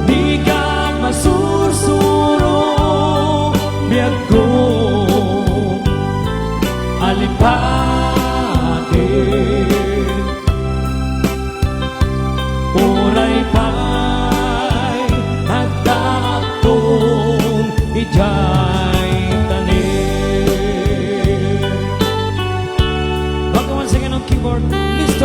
Dika masursuro, biagko a lipati. Uray pay agtaapton idiay tanem. Welcome once again on keyboard, Mister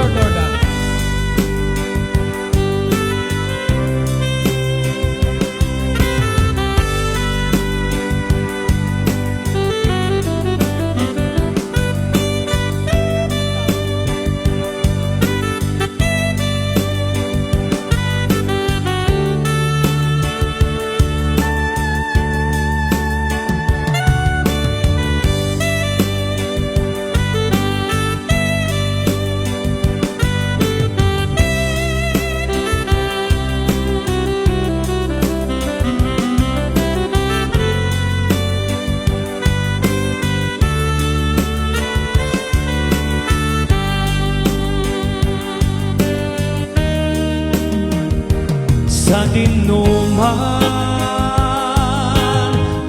Sadinoman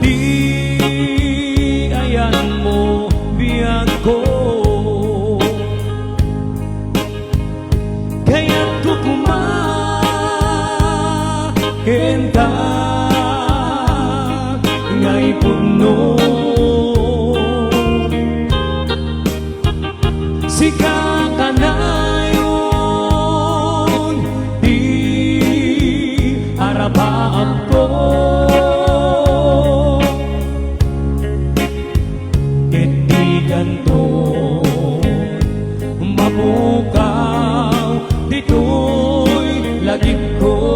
ti ayanmo, biagko. Kayatko koma kenta nga ipudno. Sika kanayon ti arabaanko. Ket dikanto mapukaw ditoy lagipko.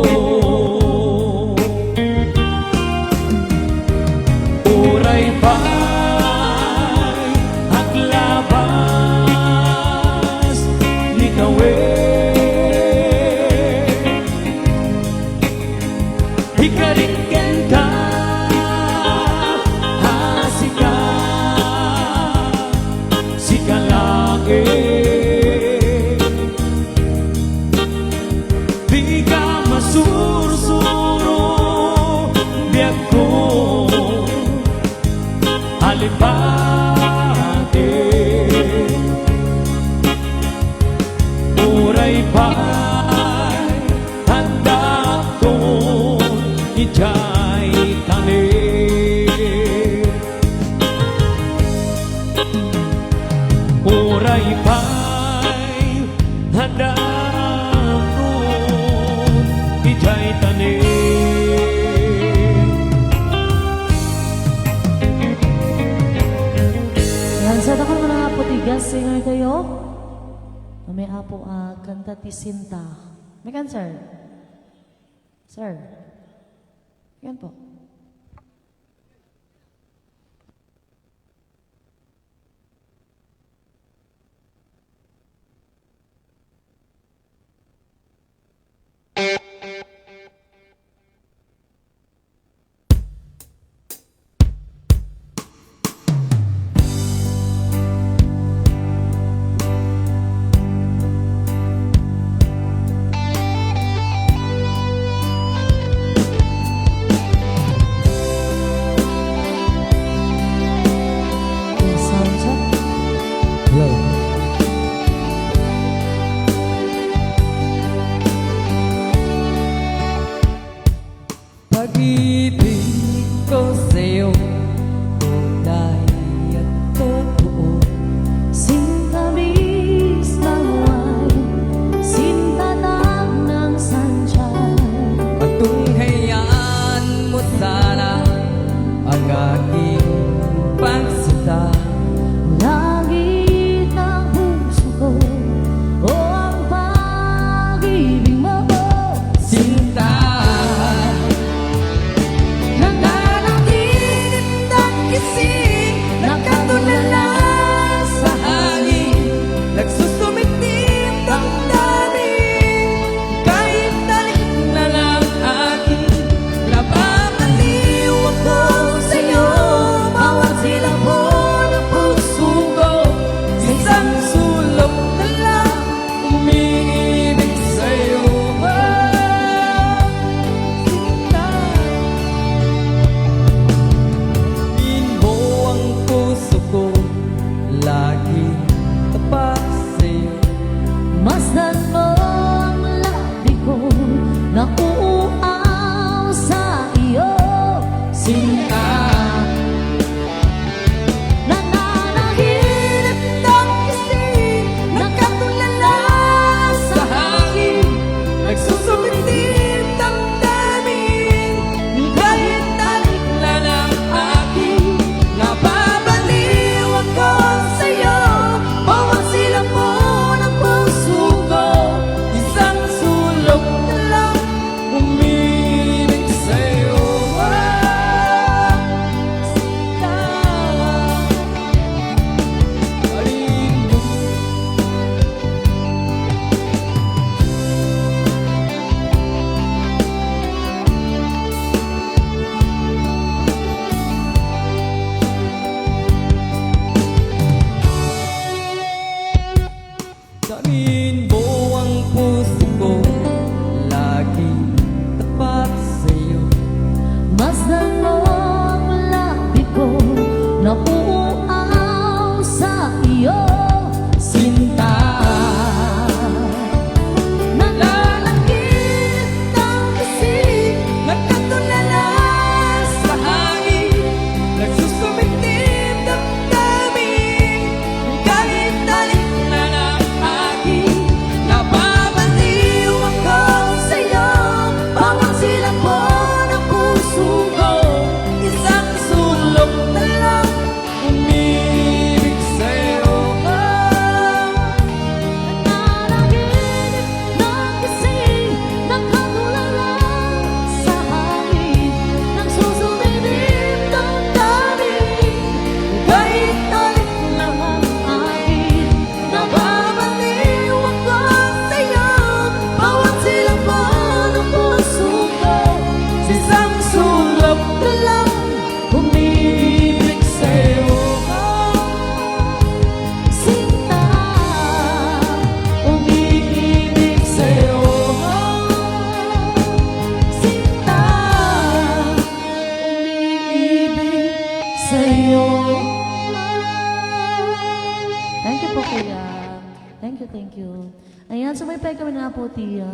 Uray pay aglabas ni kawek, ikarik kenka a sika, sika laeng. Dika masursuro, biagko, alipati. Uray pay addaakton idiay tanem. Uray pay addaakton idiay tanem. Yan, sa dakol nga apo ti guest singer tayo. May apo, ah, kanta ti Sinta. May kan, sir? Sir. Yan po. Sound check. Hello. Pag-ibig ko sa'yo, tunay at totoo. Sinta mismong wine, sinta ng sunshine. At tunghayaan mo sana ang aking pagsinta. Langit ang puso ko, o ang pag-ibig mo, sinta. Nananaginip ng gising, nakatulala sa hangin, nagsusumiting damdamin. Kahit tarik na lang akin, nababaliw ako sa'yo. Bawat silaw ng Hallelujah. Thank you, thank you. Ayan, so mayat pay kami na po ti, uh,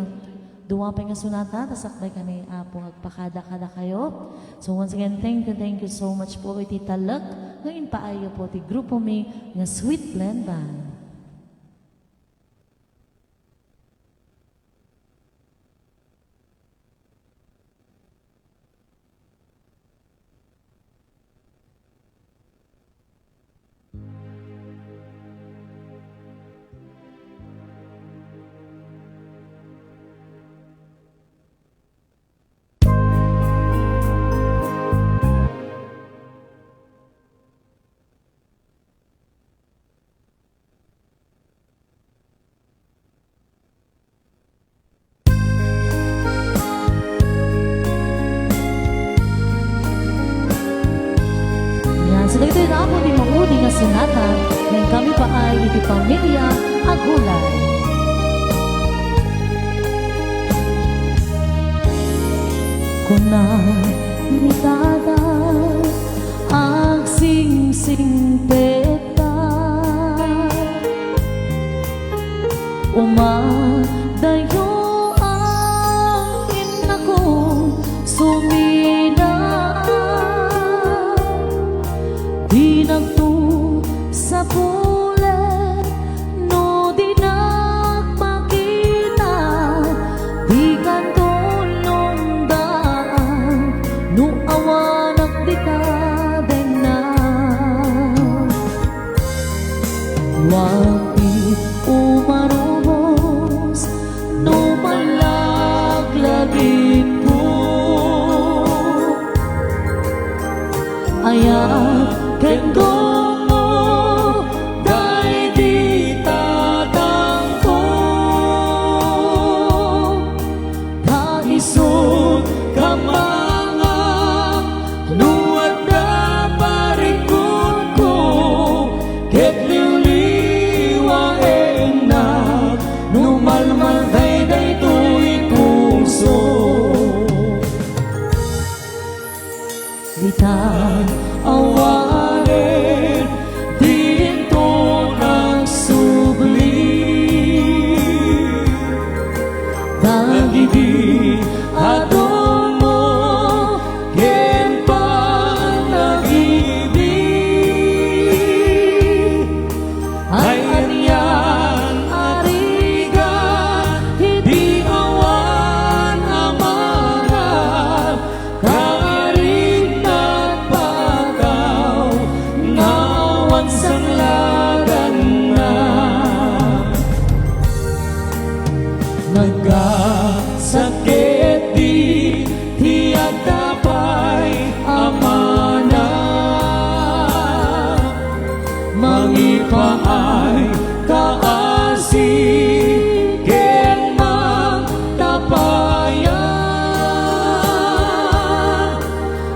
dua pay nga sonata, ta sakbay kami, Apo, agpakada-kadakayo. So once again, thank you, thank you so much po iti talek nga impaayyo po ti grupo mi nga Sweet Blend Band. Yan. So, dagitoy na po ti maudi nga sonata, ngem kami paay iti pamilia a gulay. Kuna ni Tata, agsingsingpet Umadayo ang innakon sumina. Dinakto sa pulet no dinak makita, dikan tulongda no awanak dika denna. Wa ti umarubos no mallaglagipko. Ayat ken gungo daydi tatangko. Kaisut kamangam no adda parikutko, ket liwliwaennak no malmalday daytoy puso. Ditan awanen, dinto nagsubli. Dagidi a tumong ken panagibi. Ay anian a rigat iti awan a mangan, kaarinak pataw nga awan sangladanna. Nagkasakit di ti adda pay a mangan. Mangipaay, kaasi, ken mangtapaya.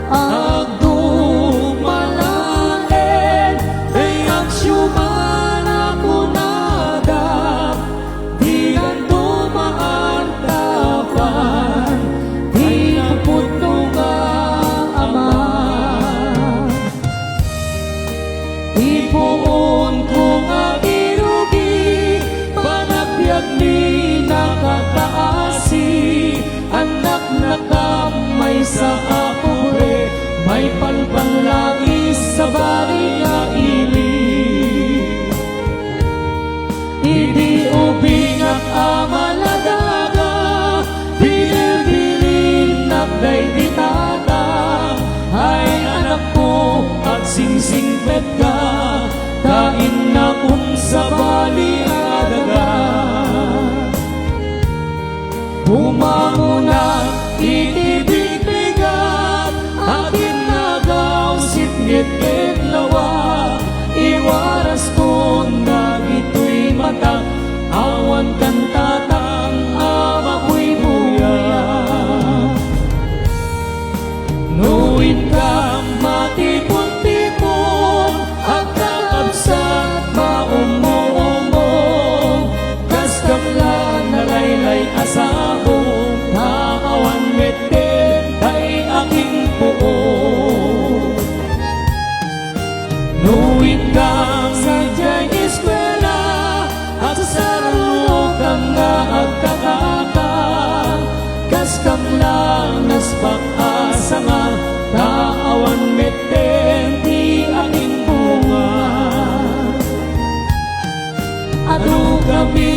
Agdumalaen, dayag siumana kunada, dikanto maantapan ti napudno nga ama. Ti puonko nga irugi, panagbiag ni nakakaasi, annaknakam maysa a pobre, maipalpallagi sabali nga ili. Idi ubingak a maladaga, bilbilin-ak daydi tatang, ay anakko, agsingsingpetka, ta innak um sabali a daga. Bumangonak iti bigbigat, akin nagaw sipnget ket lawa, iwaraskon dagitoy matak, awan kan tatang a mabuybuya. No inkam matipon-tipon, agkakabsat, maummo-ummo, kas kamla nalaylay a sabong, ta awan met ket tay aking puot. No inkam sadiay eskuela, agkakaka, kas kamlang naspak a sanga, ta awan metten ti agimbunga. Adu kami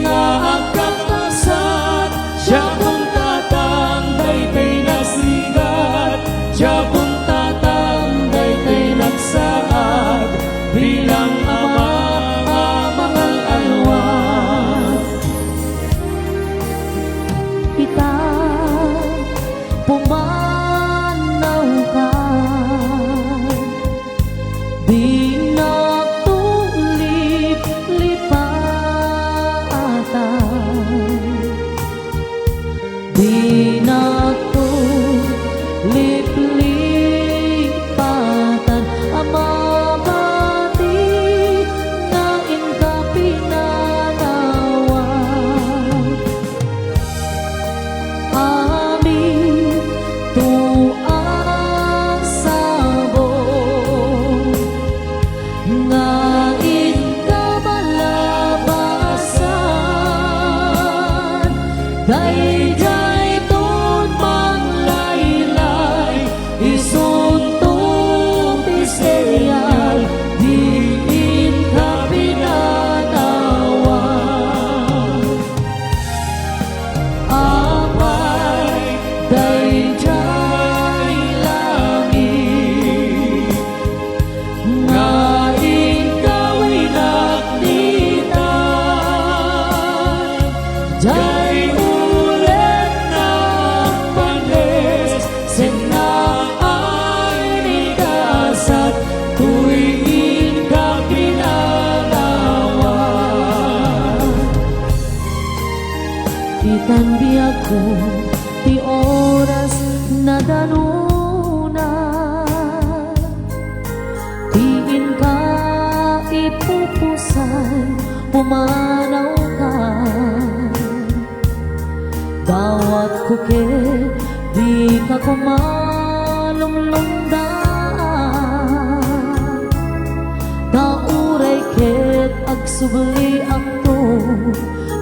nga agkakasat, siak kuntatan daytoy nagrigat, siak kuntatan daytoy nagsaad, bilang ama a mangal-alwa. Ita, pumanawka, dinakto liplipatan. Dinakto liplipatan a mabati nga inka pinanawa. Amin to a sabong nga inka malabasan, daydiay ton manglaylay, isunto ti senyal, di inka pinanawa. Apay, daydiay langit, nga inka winaknitan, diay ulenna panes, sennaay ni kasat, toy inka pinanawa. Itan biagko ti oras nadanona, ti inka ipupusay, pumanawka. Dawatko ket dika koma lumlumdaan, ta uray ket agsubliakto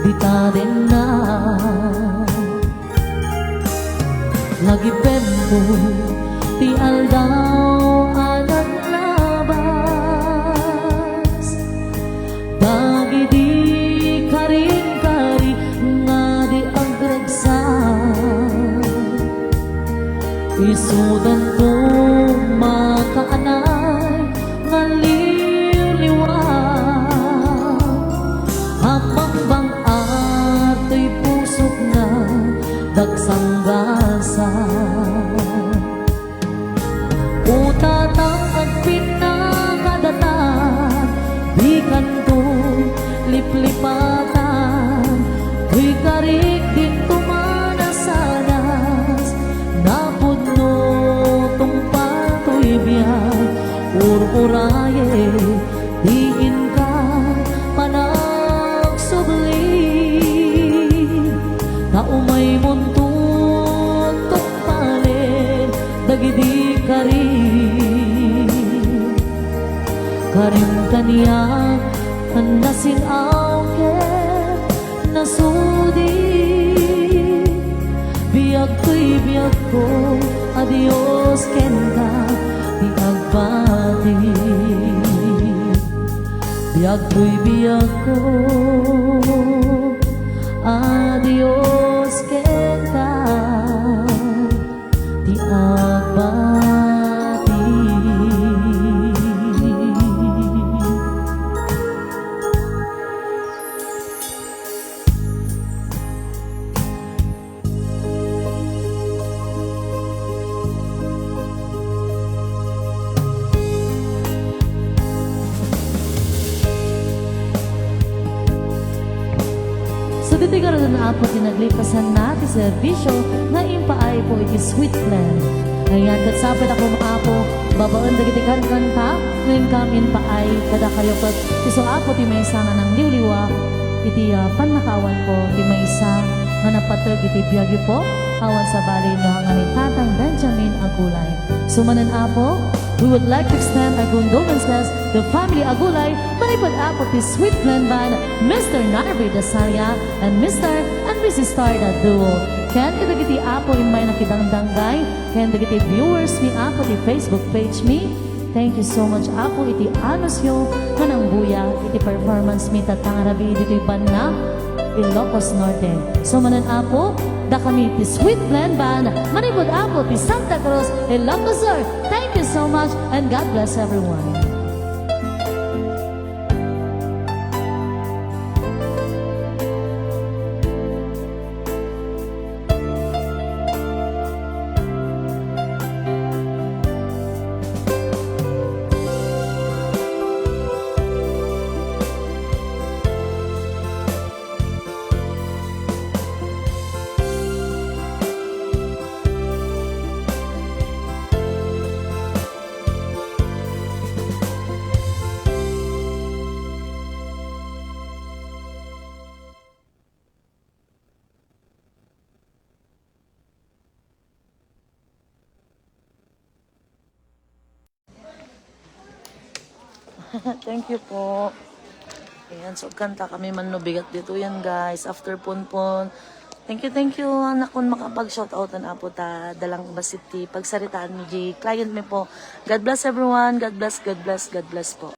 dita denna. Lagipemko ti aldaw a naglabas, dagidi karinkari nga di agragsak. Isudanto makaanay nga liwliwa, ammang bang-at toy pusok nga dagsanggasan. O Tatang agpinna kadata, dikanto liplipatan, toy karik dinto manasanas, napudno tungpal toy biag, ur-urayen, di inka panagsubli, ta umaymonto tungpalen dagidi kari. Karim kaniak a nasin-aw ken nasudi. Biag toy biagko a Dios kenka ti agbati. Biag toy biagko a Dios kenka ti agbati. So, ditoy ngaruden, Apo, ti naglipasanna ti serbisio nga impaayko iti sweet plan. Ngem ket sapay a koma, Apo, babaen dagiti kankanta nga inkam impaay kadakayo, ket isu, Apo, ti maysa nga nangliwliwa iti, ah, pannakaawanko, ti maysa nga napateg iti biagyo, Apo, awan sabali no nga ni Tatang Benjamin Agulay. So manen, Apo, We would like to extend our condolences to family Agulay, manipud Apo ti Sweet Blend Band, Mister Narvi Dasaria and Mister and Missus Starda Duo. Ken kadagiti Apo immay nakidangdanggay, ken dagiti viewers mi Apo ti Facebook page mi, thank you so much Apo iti anusyo nga nangbuya iti performance mi tatta nga rabii ditoy banna Ilocos Norte. So manen Apo, dakami ti Sweet Blend Band, manipud Apo ti Santa Cruz, Ilocos Sur. Thank you so much and God bless everyone. Thank you po. Ayan, so kanta kami man no bigat dito yan, guys. After Ponpon. Thank you, thank you. Anak kon makapag-shoutout an Apo ta dalang basit ti pagsaritaan mi di client mi po. God bless everyone. God bless, God bless, God bless po.